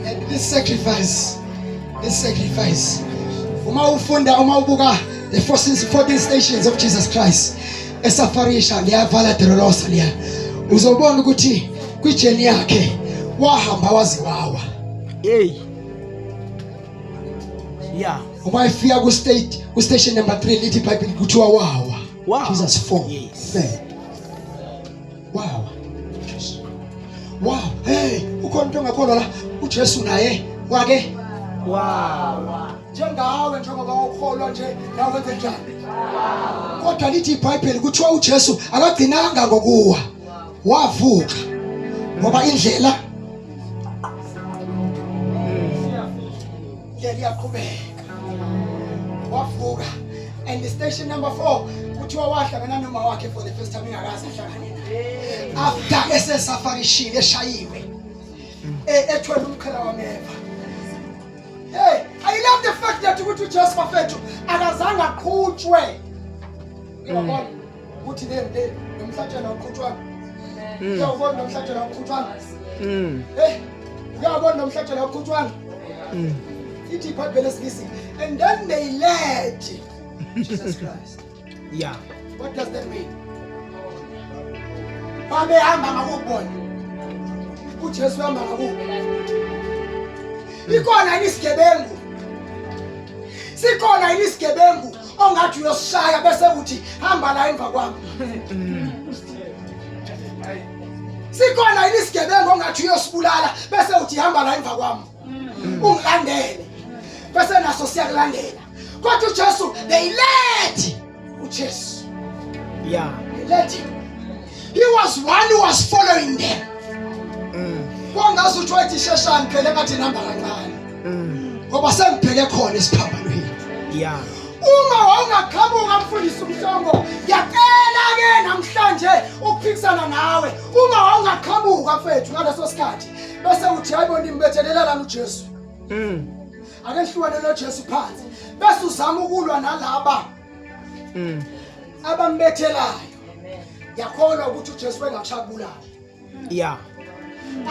And this sacrifice, this sacrifice. Uma ufunda, uma ubuka the 14 stations of Jesus Christ esafarisha leya Via Dolorosa leya, uzobona ukuthi kwijeni yakhe wahamba waze wawa. Hey. Yeah. Uma efika ku state, ku station number 3 lithi iBhayibheli kuthiwa wawa. Wow. Jesus 4. Yes. Fell. Wow. Jesu. Wow. Hey, ukhona umuntu ongakholwa la? uJesu naye wake Wow. njengawe njengoba ukholwa nje nawe wenze njani? Kodwa lithi iBhayibheli kuthiwa uJesu akagcinanga ngokuwa. Wavuka. Ngoba indlela iyaqhubeka. Wavuka. And the station number 4 kuthiwa wahlangana noma wakhe for the first time engakaze ahlangane naye. After esesafarishile eshayiwe. Ethwele umqhele wameva. Hey, I love the fact that ukuthi uJesu bafethu akazange aqhutshwe. Ngiyabona ukuthi le le nomhlatshelo awuqhutshwanga. Uyawubona nomhlatshelo awuqhutshwanga. Hey, uyawubona nomhlatshelo awuqhutshwanga. Ithi iBhayibheli lesingisi, and then they led Jesus Christ. Yeah. What does that mean? Babehamba ngakubona. uJesu uhamba ngakubo. Ikhona yini isigebengu? Sikhona yini isigebengu ongathi uyosishaya bese uthi hamba la emva kwami? Sikhona yini isigebengu ongathi uyosibulala bese uthi hamba la emva kwami? Ungilandele. Bese naso siyakulandela. Kodwa uJesu they led uJesu. Yeah. They led him. He was one who was following them. Kwangazi uthi wathi sheshani phela engathi nihamba kancane. Ngoba sengibheke khona esiphambanweni. Yeah. Uma wawungaqhamuka mfundisi uMhlongo, ngiyacela ke namhlanje ukuphikisana nawe. Uma wawungaqhamuka Wawungavuka mfethu ngaleso sikhathi bese uthi hayibo nimbethelela lana uJesu. Ake nihlukane noJesu phansi. Bese uzama ukulwa nalaba. Abambethelayo. Yakholwa ukuthi uJesu wengakushaya kubulala. Yeah.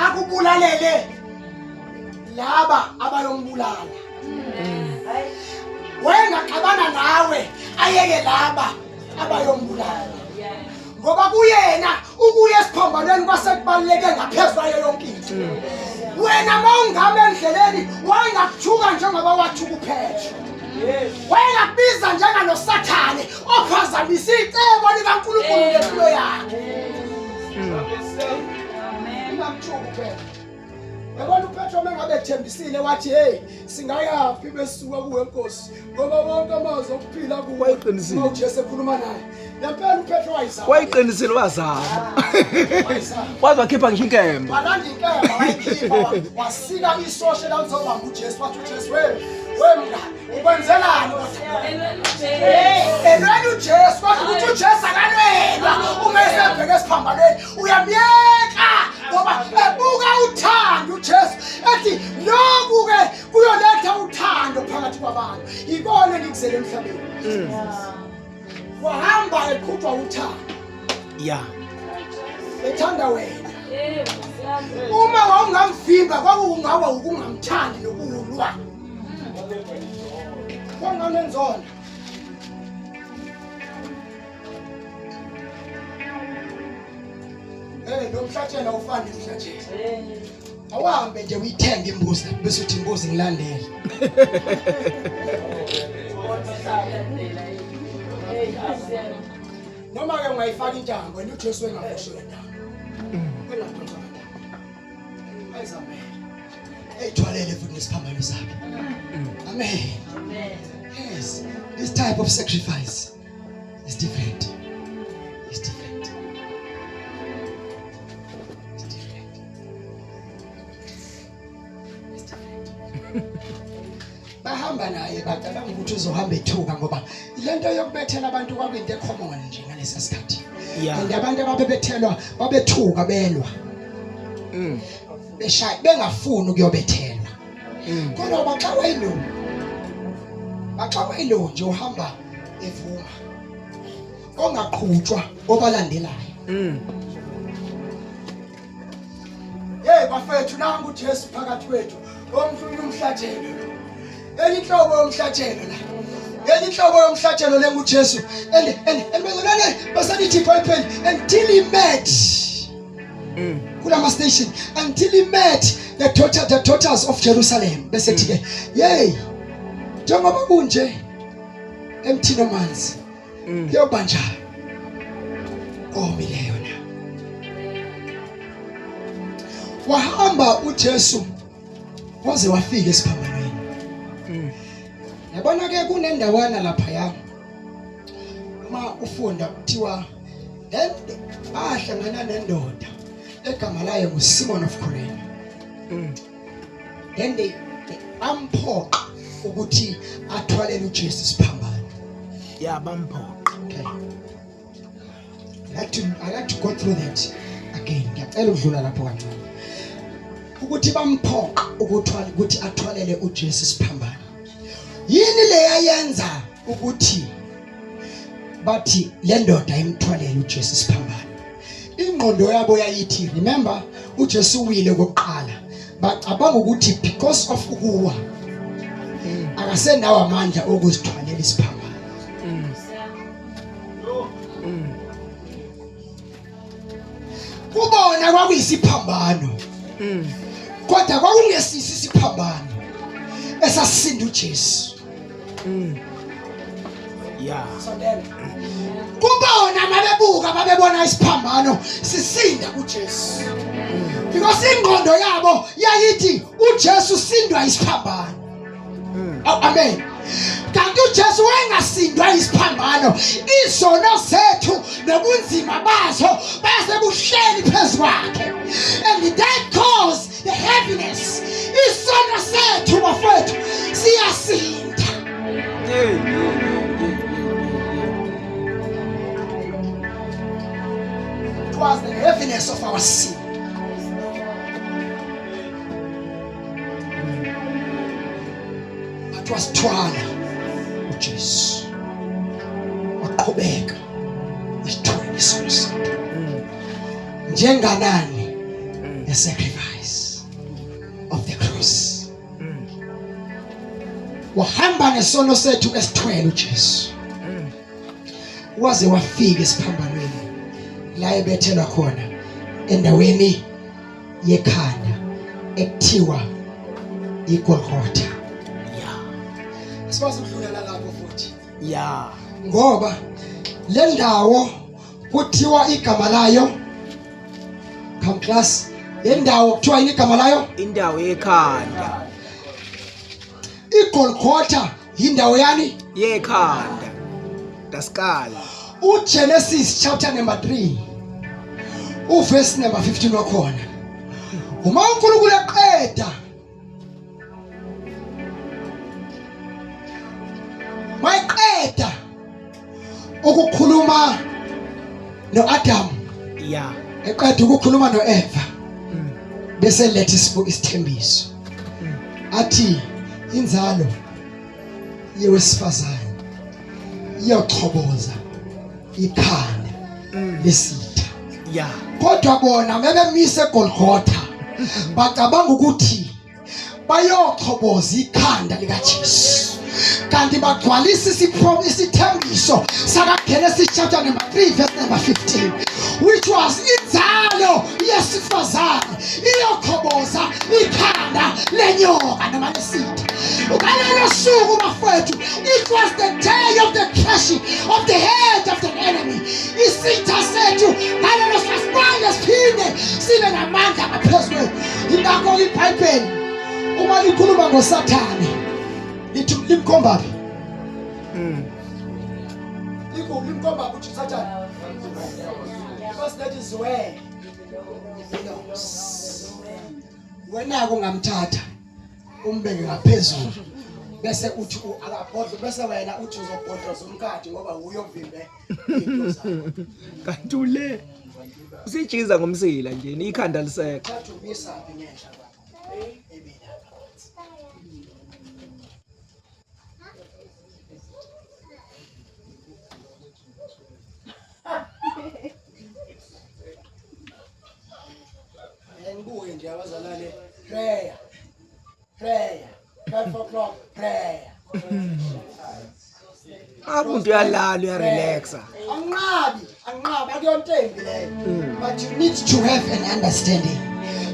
Akubulalele laba abayombulala. Wayengaxabana nawe ayeke laba abayombulala. Ngoba kuyena ukuya esiphambanweni kwasekubaluleke ngaphezu kwayo yonke into. Wena mawungama endleleni wayengakuthuka njengoba wathuka uPetro. Wayengakubiza njenganoSathane ophazamisa icebo likaNkulunkulu ngempilo yakhe. Ingamthuki uPetro. Yabona uPetro mengabe ethembisile wathi hey singayaphi besuka kuwe Nkosi ngoba wonke amazwi okuphila kuwe. Wayeqinisile. Uma uJesu ekhuluma naye. Ngempela uPetro wayizama. Wayiqinisile wazama. Wayizama. Waze wakhipha ngisho inkemba. Walanda inkemba wayikhipha wasika isosha elalizobamba uJesu wathi uJesu we we mngani ukwenzelani kodwa elwela uJesu kodwa ukuthi uJesu akalwelwa uma esebheke esiphambanweni uyamyeka ngoba ebuka uthando uJesu ethi lokhu ke kuyoletha uthando phakathi kwabantu ikona engikuzele emhlabeni wahamba eqhutshwa uthando Yeah. ethanda wena uma wawungamvimba kwakungawa ukungamthandi nokulwa kwanganenzona Eh lo mhlatshelo awufani nemhlatshelo. Awuhambe nje uyithenge imbuzi bese uthi imbuzi ngilandele. Noma ke ungayifaka intambo and uJesu engakusho le ntambo. Engadonswa ngentambo. Ayizamele. Eyithwalele futhi nesiphambano sakhe. Amen. Yes. This type of sacrifice is different. It's different. It's different. It's different. Bahamba naye bacabanga ukuthi uzohamba ethuka ngoba lento yokubethela abantu kwakuyinto ecommon nje ngalesa sikhathi. Yeah. And abantu ababebethelwa babethuka belwa. Beshaya bengafuni ukuyobethelwa. Kodwa baxakwa yilo. Baxakwa yilo nje uhamba evuma. Ongaqhutshwa obalandelayo. Hey bafethu nangu uJesu phakathi kwethu. Omfuna umhlatshelo lo. Enye inhlobo yomhlatshelo la. Enye inhlobo yomhlatshelo le nguJesu. And and and bazalwane basalithi iBhayibheli until he met kulama station until he met the daughter the daughters of Jerusalem bese thi ke yey njengoba kunje emthini omanzi kuyoba njalo omileyo na wahamba uJesu waze wafika esiphambanweni. Yabona ke kunendawana lapha ya uma ufunda kuthiwa then bahlangana nendoda egama layo nguSimon of Cyrene. Then they bamphoqa ukuthi athwalele uJesu isiphambano. Yeah, bamphoqa. Okay. I like to go through that again. Ngiyacela ukudlula lapho kancane. Ukuthi bamphoqa ukuthwala ukuthi athwalele uJesu isiphambano. Yini le yayenza ukuthi bathi le ndoda imthwalele uJesu isiphambano? Ingqondo yabo yayithi remember uJesu uwile kokuqala. Bacabanga ukuthi because of ukuwa akasenawo amandla okuzithwalela isiphambano. Kubona kwakuyisiphambano. Kodwa kwakungesisi isiphambano esasisinda uJesu. Yeah. Sondela. Kubona mabebuka babebona isiphambano sisinda kuJesu. Because ingqondo yabo yayithi uJesu usindwa isiphambano. Oh, amen. Kanti uJesu wayengasindwa isiphambano. Izono zethu nobunzima bazo base buhleli phezu kwakhe. And that caused the heaviness. Isono sethu bafethu siyasinda. Yeah, yeah, yeah, yeah, yeah, It was the heaviness of our sin. But wasithwala uJesu, waqhubeka esithwele isono sethu. Njenganani the sacrifice of the cross. Wahamba nesono sethu esithwele uJesu. Waze wafika esiphambanweni la ebethelwa khona endaweni yekhanda ekuthiwa iGolgotha. Yeah. Sikwazi ukudlulela lapho futhi. Yeah. Ngoba le ndawo kuthiwa igama layo come class le ndawo kuthiwa yini igama layo? Indawo yekhanda. IGolgotha yindawo yani? Yekhanda. Daskala. uGenesis chapter number 3 uverse number 15 wakhona uma uNkulunkulu eqeda mayiqeda ukukhuluma noAdam yeah eqeda ukukhuluma noEva bese letha isithembiso athi inzalo yowesifazane iyochoboza ikhanda lesitha yeah kodwa bona mebemise eGolgotha bacabanga ukuthi bayochoboza ikhanda likaJesu kanti bagcwalisa isithembiso sakaGenesis chapter number 3 verse number 15 which was inzalo yesifazane iyochoboza ikhanda lenyoka noma lesitha. Ngalolo suku bafowethu, it was the day of the crushing of the head of the enemy. Isitha sethu ngalelo sasibange siphinde sibe namandla ngaphezu kwethu. Ingakho iBhayibheli uma likhuluma ngoSathane lithi limkhombaphi? Limkhombaphi uthi uSathane? Because that is where he belongs. Wena-ke ungamthatha umbeke ngaphezulu bese uthi akabhodle bese wena uthi uzobhodloza umkhathi ngoba wuye ovimbe into zakho. Kanti ule usijiza ngomsila nje ikhanda lisekho. Thatha umisa phi ngenhla kwakho ebila phansi. Ngibuke nje abazalwane prayer prayer 12 o'clock prayer. Umuntu uyalala uyarelaxa. Anqabi, anqabi akuyonto embi leyo. But you need to have an understanding.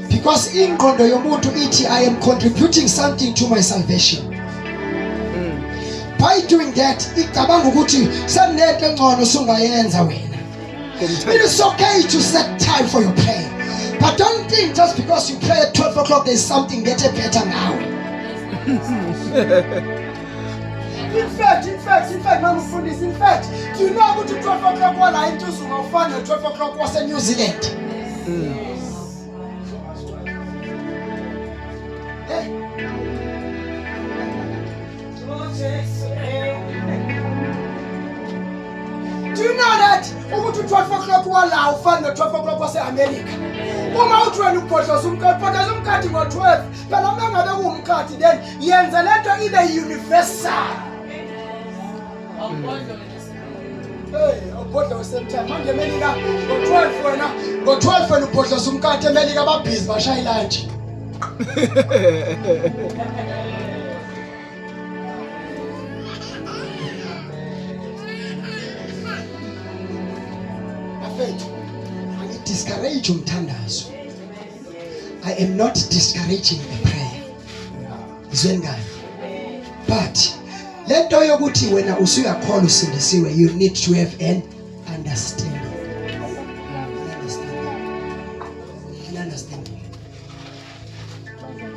Because ingqondo yomuntu ithi I am contributing something to my salvation. By doing that, icabanga ukuthi senento engcono sungayenza wena. It is okay to set time for your prayer. But don't think just because you pray at 12 o'clock there's something getting better now. In fact, mama mfundisi, in fact, do you know ukuthi 12 o'clock wala eNtuzuma ufana no 12 o'clock wase New Zealand? Eh? Do you know that ukuthi u-12 o'clock wala ufana no-12 o'clock wase-America? Uma uthi wena ubhodloza umkhathi, ubhodloza umkhathi ngo-12. Phela uma ngabe kuwumkhathi then yenza lento ibe universal. Hey, ubhodloza same time. Manje eMelika ngo-12 wena, ngo-12 wena ubhodloza umkhathi eMelika babhizi bashaya ilunch. Bafethu, angi-discourage umthandazo. I am not discouraging the prayer. Izweni kahle. But lento yokuthi wena usuyakholwa usindisiwe, you need to have an understanding. An understanding. An understanding.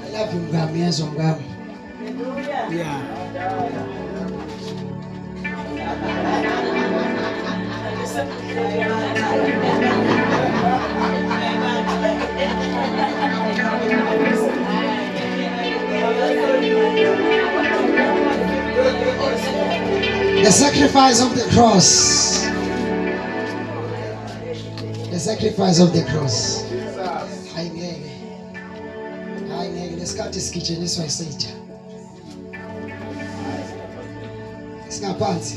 I love you mkami, yezwa mkami. Yeah. The sacrifice of the cross. The sacrifice of the cross. Hayi ngeke. Hayi ngeke lesikhathi sigijeniswa isitha. Singaphansi.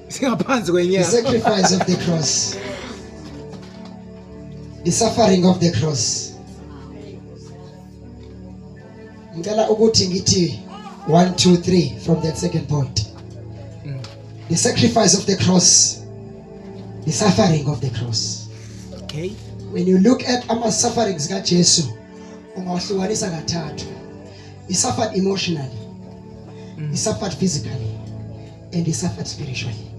Singaphansi The kwenyawo. sacrifice of the cross. The suffering of the cross. Ngicela ukuthi ngithi 1 2 3 from that second point. The sacrifice of the cross. The suffering of the cross. Okay. When you look at ama sufferings kaJesu ungawahlukanisa kathathu. He suffered emotionally. He suffered physically and he suffered spiritually.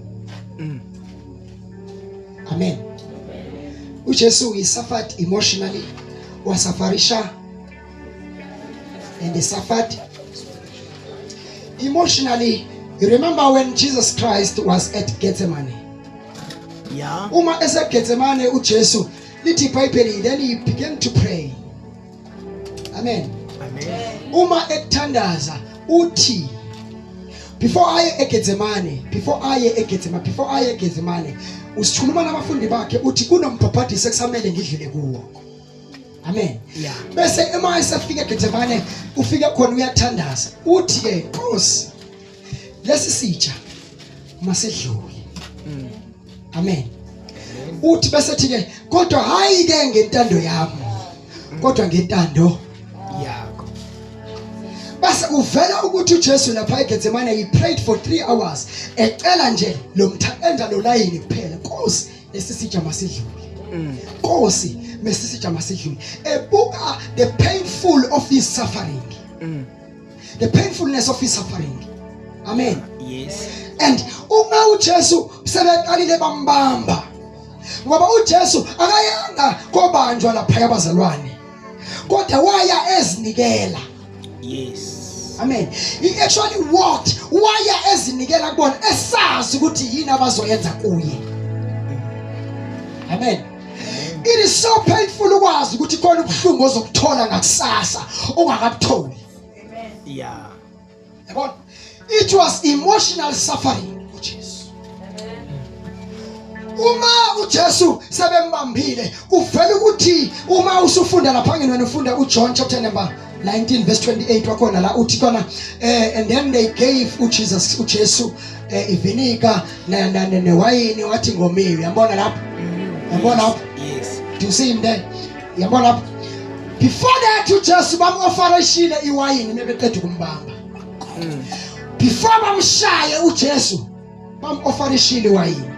Amen. uJesu he suffered emotionally, wasafarisha and he suffered emotionally. You remember when Jesus Christ was at Gethsemane? Yeah. Uma eseGethsemane uJesu lithi iBhayibheli then he began to pray. Amen. Amen. Uma ethandaza uthi before aye eGethsemane, before aye eGethsemane, before aye eGethsemane usithuluma nabafundi bakhe uthi kunombhabhadiso ekusamele ngidlule kuwo. Amen. Yeah. Bese uma esefika eGethsemane ufika khona uyathandaza uthi ke Nkosi lesi sitsha masedlule. Amen. Uthi bese thi ke kodwa hayi ke ngentando yami kodwa ngentando Yakho. base kuvela ukuthi uJesu lapha eGethsemane he prayed for 3 hours ecela nje lo mtha lo layini kuphela Nkosi lesi sitsha masidlule. Nkosi lesi sitsha masidlule ebuka the painful of his suffering. The painfulness of his suffering. Amen. Yes. And uma uJesu sebeqalile bambamba ngoba uJesu akayanga kobanjwa lapha abazalwane kodwa waya ezinikela. Yes. Amen. He actually walked waya ezinikela kubona esazi ukuthi yini abazoyenza kuye. Amen. It is so painful ukwazi ukuthi khona ubuhlungu ozokuthola ngakusasa ungakabutholi. Yeah. Yabona? It was emotional suffering uJesu. Uma uJesu sebembambile kuvela ukuthi uma usufunda lapha ngene wena ufunda uJohn chapter number 19 verse 28 wakhona la uthi khona and then they gave uJesus uJesu iviniga newayini wathi ngomiwe. Uyabona lapho? Uyabona lapho? Yes. Do you see him there? Uyabona lapho? Before that uJesu bam-offerishile iwayini mebeqeda ukumbamba. Before bamshaye uJesu bam-offerishile iwayini.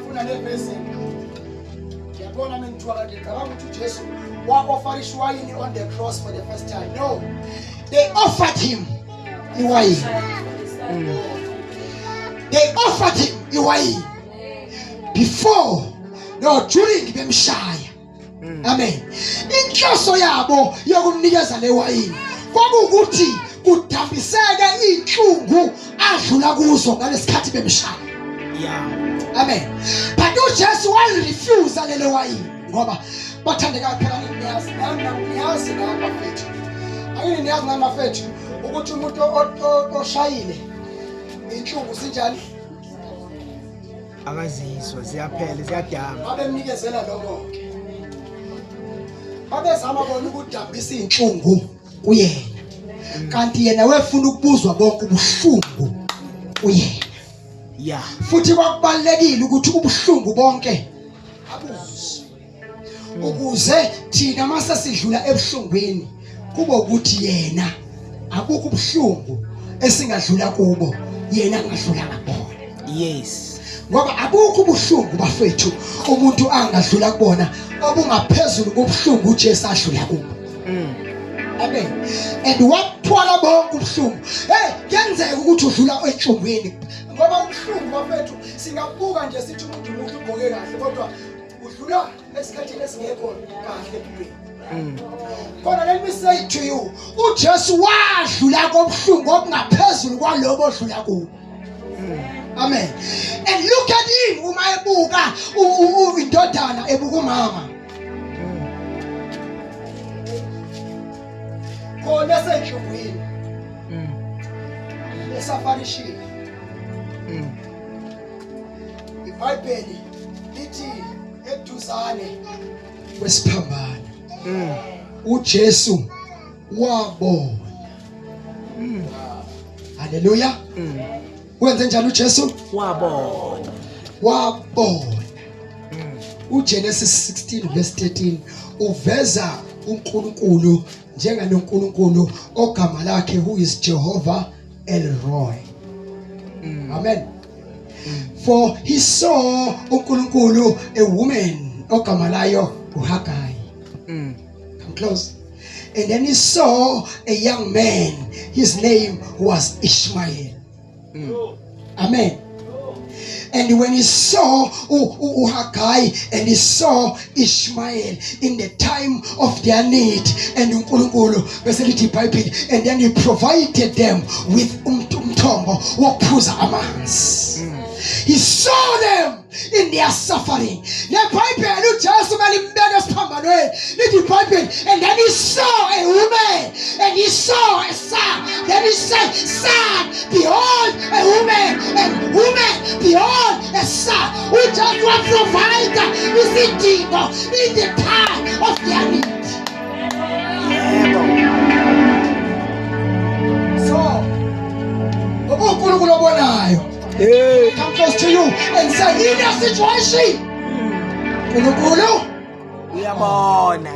Ufuna le verse. Ngiyabona mina ngithiwa kade ngicabanga ukuthi uJesu wa-offerisha iwayini on the cross for the first time. No. They offered him iwayini. They offered him iwayini. Before no during bemshaya. Amen. Inhloso yabo yokumnikeza le wayini kwakuwukuthi kudambiseke inhlungu adlula kuzo ngalesikhathi bemshaya. Yeah. Amen. But uJesu walirefuse lelo wayini ngoba bathandekayo phela niyazi nami niyazi nami bafethu. Akini niyazi nami bafethu ukuthi umuntu oshayile inhlungu sinjani? Akazizwa ziyaphela ziyadama. Babemnikezela lokho ke. Babezama bona ukudambisa inhlungu kuyena. Kanti yena wefuna ukubuzwa bonke ubuhlungu kuyena. Yeah. Futhi kwakubalekile ukuthi ubuhlungu bonke abuzwe. Ukuze thina mase sidlula ebuhlungwini kube ukuthi yena akukho ubuhlungu esingadlula kubo yena angadlula ngakubona. Yes. Ngoba abukho ubuhlungu bafethu umuntu angadlula kubona obungaphezulu kobuhlungu uJesu adlula kubo. Amen. And wathwala bonke ubuhlungu. Hey, kuyenzeka ukuthi udlula enhlungwini ngoba ubuhlungu bafethu singabuka nje sithi umuntu umuntu ugqoke kahle kodwa udlula esikhathini esingekho kahle empilweni. Kodwa let me say to you, uJesu wadlula kobuhlungu obungaphezulu kwalobo odlula kubo. Amen. And look at him uma ebuka indodana ebuka umama. Khona esenhlungwini. Esafarishini. iBhayibheli lithi eduzane kwesiphambano uJesu wabona. Haleluya. Wenze njani uJesu? Wabona. Wabona. uGenesis 16 verse 13 uveza uNkulunkulu njenganoNkulunkulu ogama lakhe who is Jehovah El Roi. Amen. For he saw uNkulunkulu a woman ogama layo uHagai. Come close. And then he saw a young man. His name was Ishmael. Amen. And when he saw uHagai and he saw Ishmael in the time of their need, and uNkulunkulu bese lithi iBhayibheli, and then he provided them with umthombo wokuphuza amanzi. He saw them in their suffering. NeBhayibheli uJesu balimbeka esiphambanweni lithi iBhayibheli, and then he saw a woman and he saw a son. Then he said, son, behold a woman, and woman, behold a son. UJesu waprovide isidingo in the time of their need. Yebo. So uNkulunkulu obonayo Hey. come close to you and say, in your situation, uNkulunkulu Uyabona.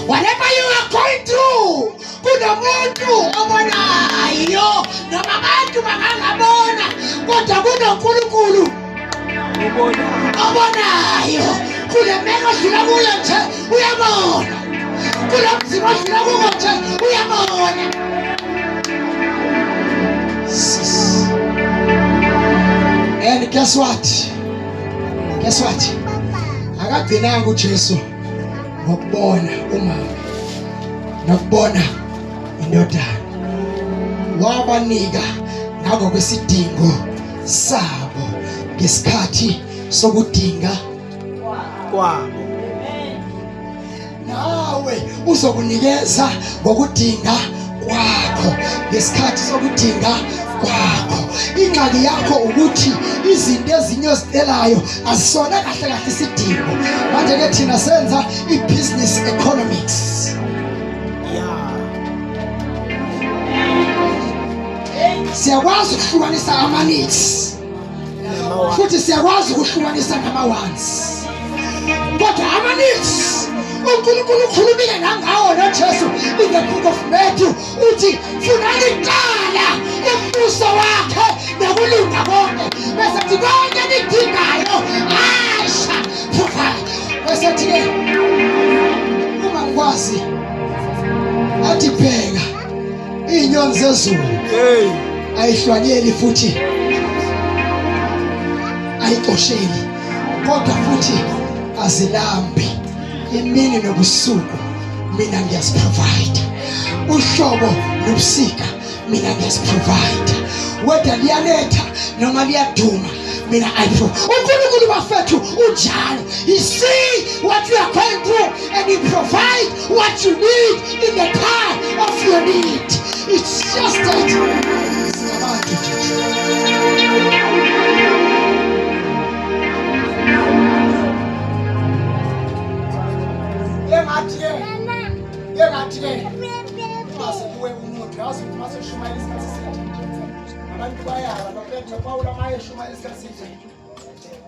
Whatever you are going through, kunomuntu obonayo noma abantu bangangabona, kodwa kunoNkulunkulu Ubona. obonayo. Kule meko odlula kuyo nje uyabona, kulo mzimba odlula kuwo nje uyabona. Sis. And guess what? Guess what? Akagcinanga uJesu ngokubona umama nokubona indodana, wabanika ngakho kwesidingo sabo ngesikhathi sokudinga Kwabo. Nawe uzokunikeza ngokudinga kwakho ngesikhathi sokudinga kwakho. Ingxaki yakho ukuthi izinto ezinye ozicelayo azisona kahle kahle isidingo. Manje ke thina senza i-business economics. Siyakwazi ukuhlukanisa ama-needs, futhi siyakwazi ukuhlukanisa nama-wants, kodwa ama-needs uNkulunkulu ukhulumile nangawo noJesu in the book of Matthew, uthi funani kuqala umbuso wakhe nokulunga konke, bese thi konke nidingayo asha provide. Bese thi-ke uma ngikwazi athi bheka iy'nyoni zezulu, Hey. ayihlwanyeli futhi ayicosheli, kodwa futhi azilambi imini nobusuku, mina ngiyaziprovide. Uhlobo nobusika mina ngiyaziprovide, whether liyanetha noma liyaduma, mina I pro uNkulunkulu bafethu unjalo. He see what you are going through and he provide what you need in the time of your need. It's just that singabantu nje. Yengathi ke mase kuwe umuntu yazi ukuthi mase ushumayela isikhathi eside abantu bayaba noPetro Paul maye eshumayela isikhathi eside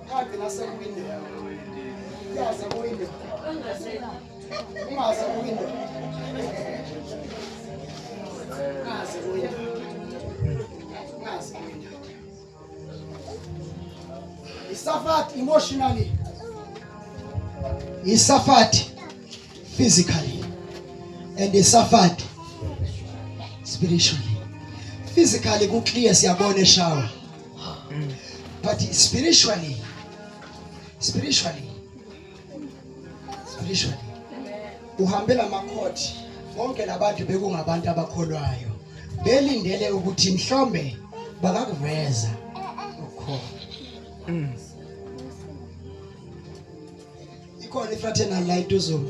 kade nasekuwindow yaze kuwindow ungaze kuwindow ungaze kuwindow ungaze kuwindow. He suffered emotionally, he suffered physically, and he suffered spiritually. Physically ku clear, siyabona eshower, but spiritually uhambela ama-court bonke labantu bekungabantu abakholwayo, belindele ukuthi mhlombe bakakuveza ukukholwa. Ikhona ifraternal light uzulu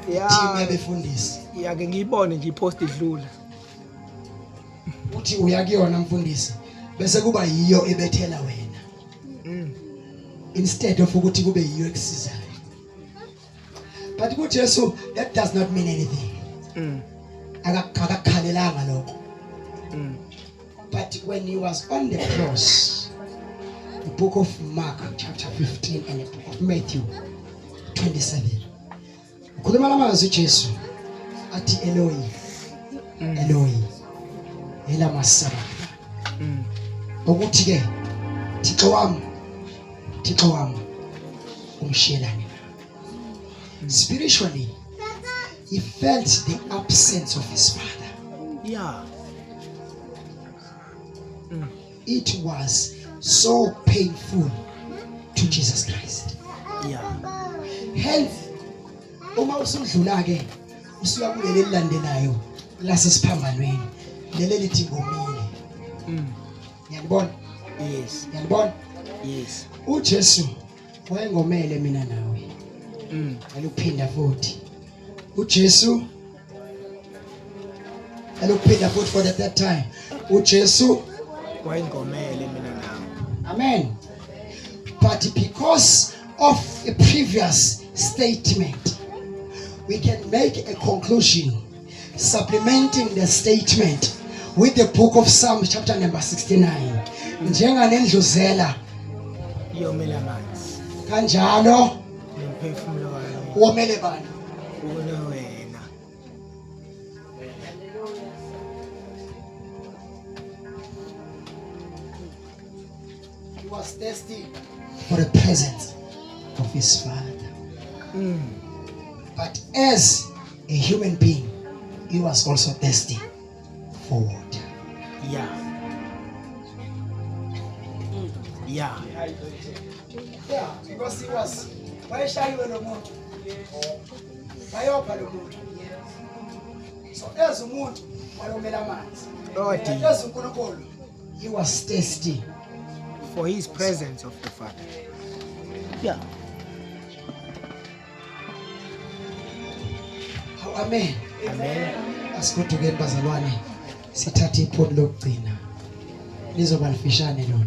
team yabefundisi. Yake ngiyibone nje ipost idlula. Uthi uya kuyona mfundisi, bese kuba yiyo ebethela wena instead of ukuthi kube yiyo ekusizayo. But kuJesu that does not mean anything. Akakhalelanga lokho. But when he was on the cross, the book of Mark chapter 15 and the book of Matthew 27. Ukhuluma lamazwi uJesu athi Eloi Eloi elama sabachthani. Ukuthi ke Thixo wami Thixo wami umshiyelani na. Spiritually he felt the absence of his father. It was so painful to Jesus Christ. Hence uma usudlula ke usuya kuleli elilandelayo lasesiphambanweni leli lithi ngomile. Ngiyakubona? Yes. Ngiyakubona? Yes. uJesu wayengomele mina nawe. Aluphinda futhi. uJesu aluphinda futhi for the third time. uJesu wayengomele mina nawe. Amen. But because of a previous statement, we can make a conclusion supplementing the statement with the book of Psalms chapter number 69. Njenganendluzela Yomele amanzi. kanjalo Nemphefumulo wami womele bani? wona wena. He was thirsty for the presence of his father. But as a human being, he was also thirsty for water. Yeah, because he was wayeshayiwe lo muntu. Wayopha lo muntu. So as umuntu wayomela amanzi. Lord, As uNkulunkulu, he was thirsty. for his presence of the Father. How amen. Amen. Asigodukeni bazalwane. Sithathe iphoni lokugcina. Lizoba lifishane lona.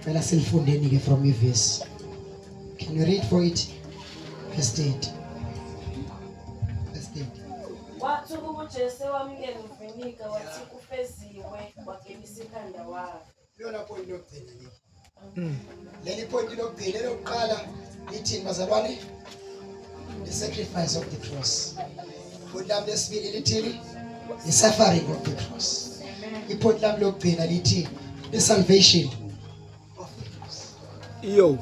Cela silifundeni ke from iverse. Can you read for it? Verse 8. Verse 8. Wathi ukuba uJesu wamukela uviniga wathi kufeziwe wagebisa ikhanda wafa. Lona point lokugcina leli. Leli point lokugcina elokuqala lithini bazalwane? The sacrifice of the cross. Point lami lesibili lithini? The suffering of the cross. Ipoint lami lokugcina lithi the salvation of the cross. Yo.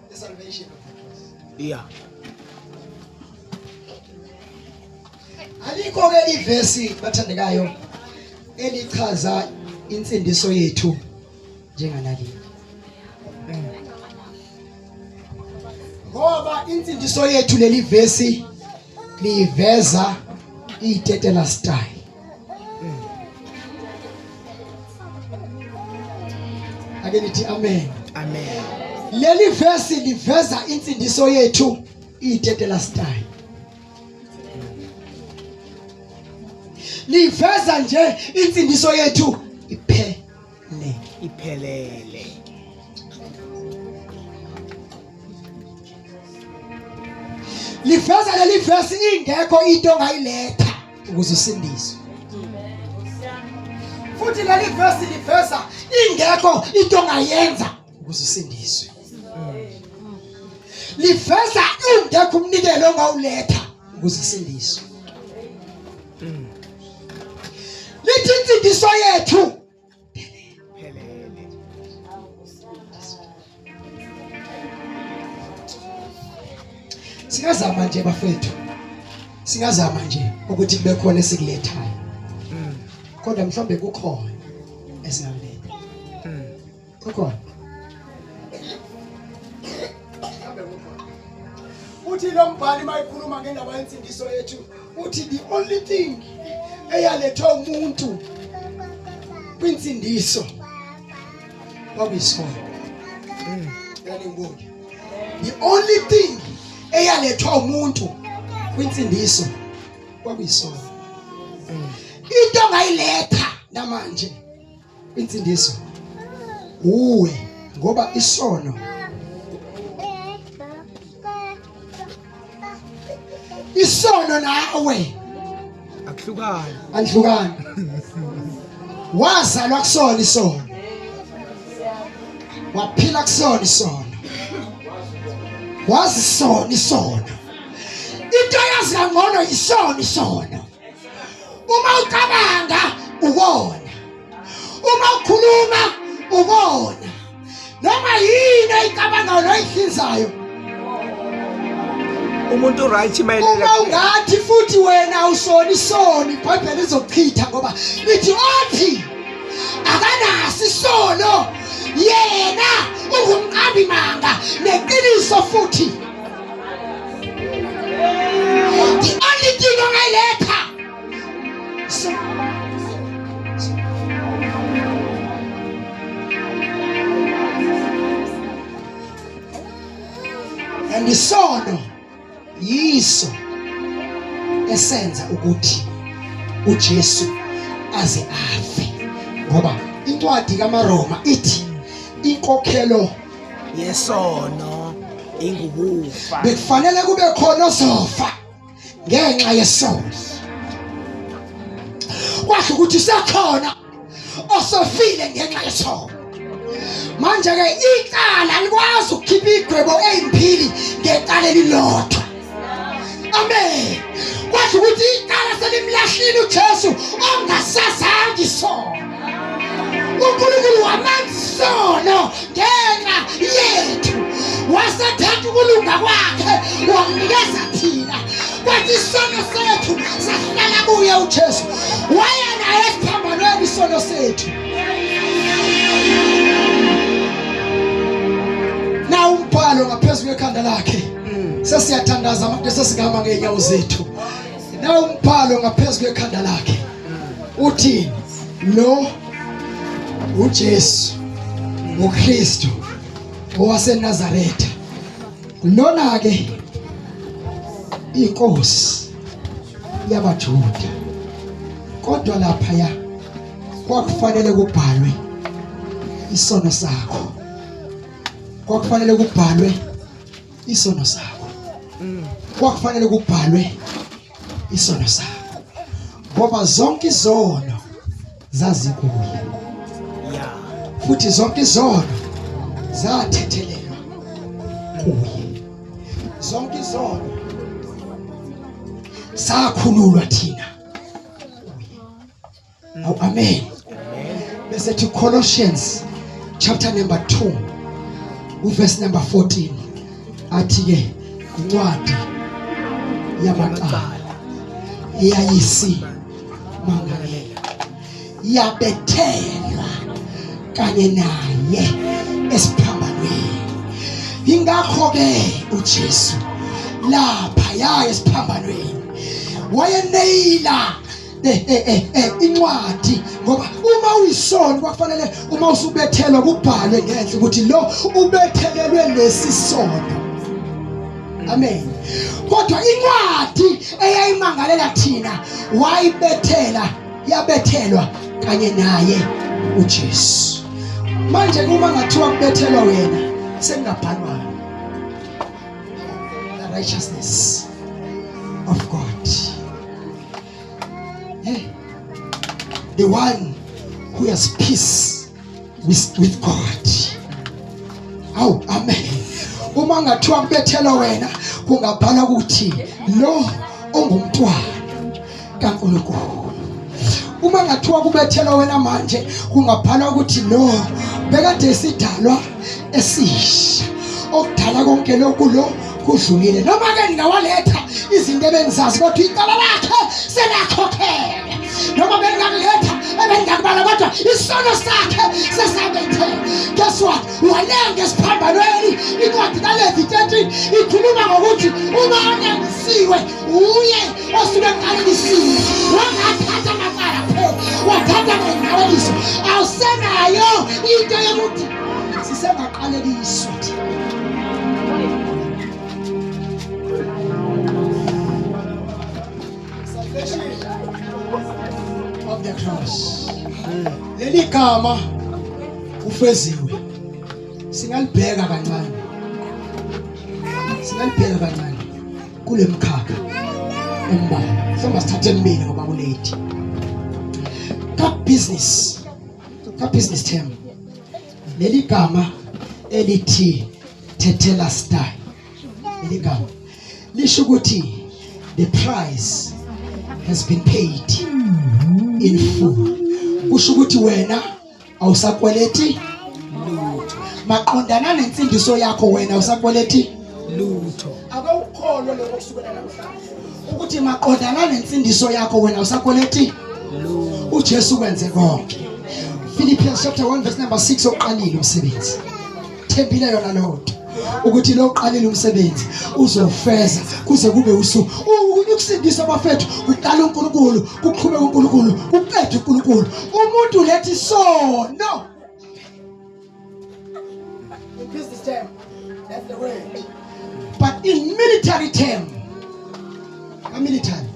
The salvation of the cross. Alikho ke ivesi bathandekayo elichaza insindiso yethu njenganaleli. Ngoba insindiso yethu leli vesi liyiveza itetela style. Ake nithi amen. Amen. Leli vesi liveza insindiso yethu itetela style. Liveza nje insindiso yethu iphele. Iphelele. Liveza leli vesi ingekho into ongayiletha ukuze usindiswe. Futhi leli vesi liveza ingekho into ongayenza ukuze usindiswe. Liveza ingekho umnikelo ongawuletha ukuze usindiswe. Lithi insindiso yethu Phelele. Singazama nje bafethu. Singazama nje ukuthi kube khona esikulethayo. Kodwa mhlawumbe kukhona esingakuletha. Kukhona. Mhlawumbe kukhona. Uthi lo mbhali mayikhuluma ngendaba yensindiso yethu, uthi the only thing eyalethwa umuntu kwinsindiso kwakuyisono. Yani ngibuke. The only thing eyalethwa umuntu kwinsindiso kwakuyisono. Into ongayiletha namanje kwinsindiso uwe ngoba isono isono nawe Akuhlukani. anihlukani. Wazalwa kusona isono, waphila kusona isono, wazisona isono. Into yazi kangcono yisona isono. Uma ucabanga ukona, uma ukhuluma ukona, noma yini oyicabangayo noyihlinzayo. Umuntu right mayelele. Uma ungathi futhi wena awusona isoni, iBhayibheli lizochitha ngoba lithi othi akanaso isono yena ungumqambi manga neqiniso futhi. The only thing ongayiletha so And isono yiso esenza ukuthi uJesu aze afe, ngoba incwadi kaMaroma ithi inkokhelo yesono ingukufa. Bekufanele kube khona ozofa ngenxa yesono. Kwasho ukuthi sekhona osofile ngenxa yesono. Manje ke icala alikwazi ukukhipha igwebo ezimbili ngecala elilodwa. Amen. Kwasho ukuthi icala selimlahlile uJesu ongasazange isono. uNkulunkulu wamenza isono ngenxa yethu, wasethatha ukulunga kwakhe wakunikeza thina, kwathi isono sethu sahlala kuye uJesu, waya naye esiphambanweni isono sethu. Na umbhalo ngaphezu kwekhanda lakhe, sesiyathandaza manje, sesingama ngeenyawo zethu. Na umbhalo ngaphezu kwekhanda lakhe uthini? Lo uJesu uKristu owaseNazaretha, lona ke inkosi yabaJuda. Kodwa lapha ya kwakufanele kubhalwe isono sakho, kwakufanele kubhalwe isono sakho, kwakufanele kubhalwe isono sakho, ngoba zonke izono zazikuye, futhi zonke izono zathethelelwa kuye, zonke izono sakhululwa thina. Awu amen. Bese thi Colossians chapter number 2 uverse number 14 athi ke incwadi yamacala eyayisi mangalela yabethelwa kanye naye esiphambanweni. Ingakho ke uJesu lapha ya esiphambanweni wayeneyila incwadi, ngoba uma uyisoni kwakufanele uma usubethelwa kubhalwe ngenhla ukuthi lo ubethelelwe lesi sono. Amen. Kodwa incwadi eyayimangalela thina wayibethela, yabethelwa kanye naye uJesu. Manje uma ngathiwa kubethelwa wena, sekungabhalwa the righteousness of God. Hey, the one who has peace with God. Awu, amen. Uma ngathiwa kubethelwa wena, kungabhala ukuthi lo ongumntwana kaNkulunkulu. Uma ngathiwa kubethelwa wena manje, kungabhalwa ukuthi lo bekade esidalwa esisha, okudala konke lokhu lo kudlulile. Noma ke ngingawaletha izinto ebengizazi, kodwa icala lakhe selakhokhela. Noma bengingakuletha ebengingakubala, kodwa isono sakhe sesabethela. Guess what? Walenga esiphambanweni. Incwadi kaLevi 13 ikhuluma ngokuthi uma onengisiwe uye osuke eqalekisiwe, wangathatha amacala phela, wathatha ngenqalekiso. Awusenayo into yokuthi sisengaqalekiswa thina. Of the cross. Leli gama ufeziwe, singalibheka kancane, singalibheka kancane kule mkhakha embalwa, mhlawumbe sithathe emibili ngoba kulate. Ka business. Ka business term leli gama elithi tetelestai, leli gama lisho ukuthi the price has been paid in full. Kusho ukuthi wena awusakweleti lutho. Maqondana nensindiso yakho wena awusakweleti lutho. Akawukholwe lokho kusukela namhlanje ukuthi maqondana nensindiso yakho wena awusakweleti lutho. uJesu kwenze konke. Philippians chapter 1 verse number 6, oqalile umsebenzi, thembile yona leyo nto ukuthi lo uqalile umsebenzi uzofeza kuze kube usuku. Ukusindiswa bafethu kuqala uNkulunkulu, kuqhubeka uNkulunkulu, kuqeda uNkulunkulu. Umuntu lethi sono in business term, that's the word, but in military term, a military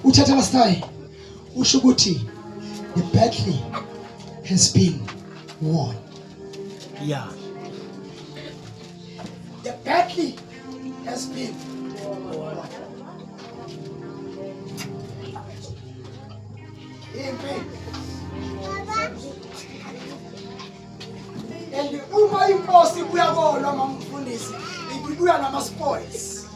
uthatha last usho ukuthi the battle has been won. Yeah. The battle has been won. Impi. And uma inkosi ibuya kolwa, mamfundisi, ibibuya nama spoils.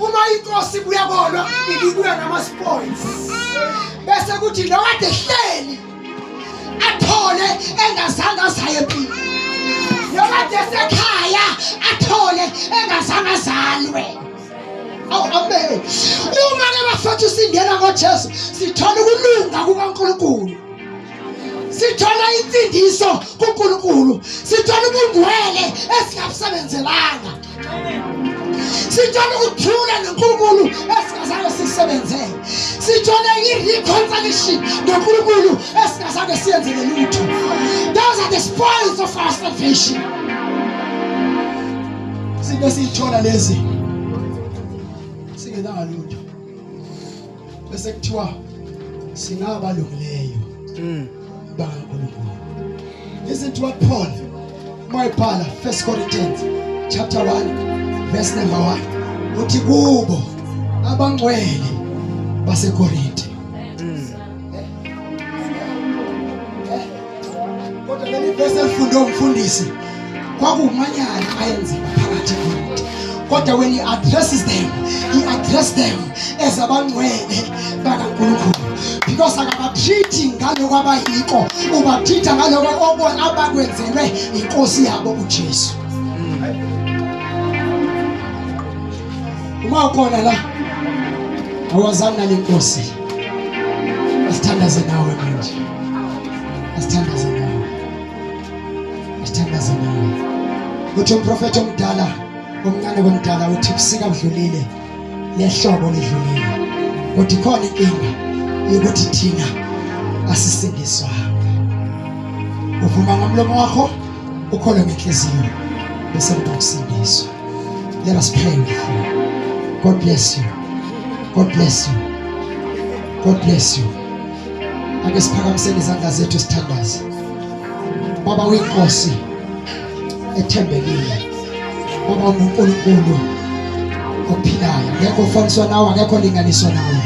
Uma inkosi ibuya kolwa, ibibuya nama spoils. Bese kuthi lo kade hleli athole engazange azaye empini. Lo kade esekhaya athole engazange azalwe. Awu amen. Uma ke bafethu singena ngoJesu sithola ukulunga kukaNkulunkulu. Sithola insindiso kuNkulunkulu. Sithola ubungcwele esingabusebenzelanga. Sithola ukuthula noNkulunkulu esingazange sisebenzele. Sithola i-reconciliation noNkulunkulu esingazange siyenzele lutho. Those are the spoils of our salvation. Izinto esiyithola lezi singenanga lutho, bese kuthiwa singabalungileyo bakaNkulunkulu. Listen to what Paul mayibhala, 1 Corinthians chapter 1 verse number 1, uthi kubo abangcwele baseKorinte. Kodwa leli verse elifundwe umfundisi kwakuwumanyala ayenzeka phakathi eKorinte, kodwa when he addresses them, he address them as abangcwele bakaNkulunkulu, because akabatreat ngaloko abayiko, ubatreat ngaloko abakwenzelwe inkosi yabo uJesu. Uma ukhona la awazani nale nkosi, asithandaze nawe manje, asithandaze nawe, asithandaze nawe. Uthi umprofethi omdala, omncane komdala, uthi ubusika budlulile, lehlobo lidlulile, kodwa ikhona inkinga yokuthi thina asisindiswanga. Uvuma ngomlomo wakho, ukholwe ngenhliziyo, bese kuba ukusindiswa. Let us pray with you. God bless you. God bless you. God bless you. Ake siphakamiseni izandla zethu sithandaze. Baba uyinkosi ethembekile. Baba unguNkulunkulu ophilayo. Akekho ofaniswa nawe, akekho olinganiswa nawe.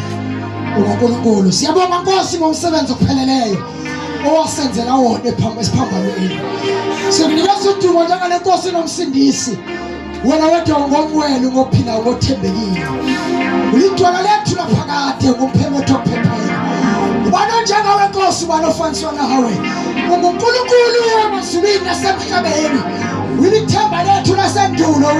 UnguNkulunkulu. Siyabonga Nkosi ngomsebenzi opheleleyo owasenzela wona esiphambanweni. Sikunikeza udumo njengale Nkosi nomsindisi. Wena wedwa ungongcwele, ungophilayo, ungothembekile. Ulidwala lethu laphakade, ungumphemotho ophephela. Ubani onjengawe Nkosi, ubani ofaniswa nawe? UnguNkulunkulu emazulwini nasemhlabeni. Ulithemba lethu lasendulo.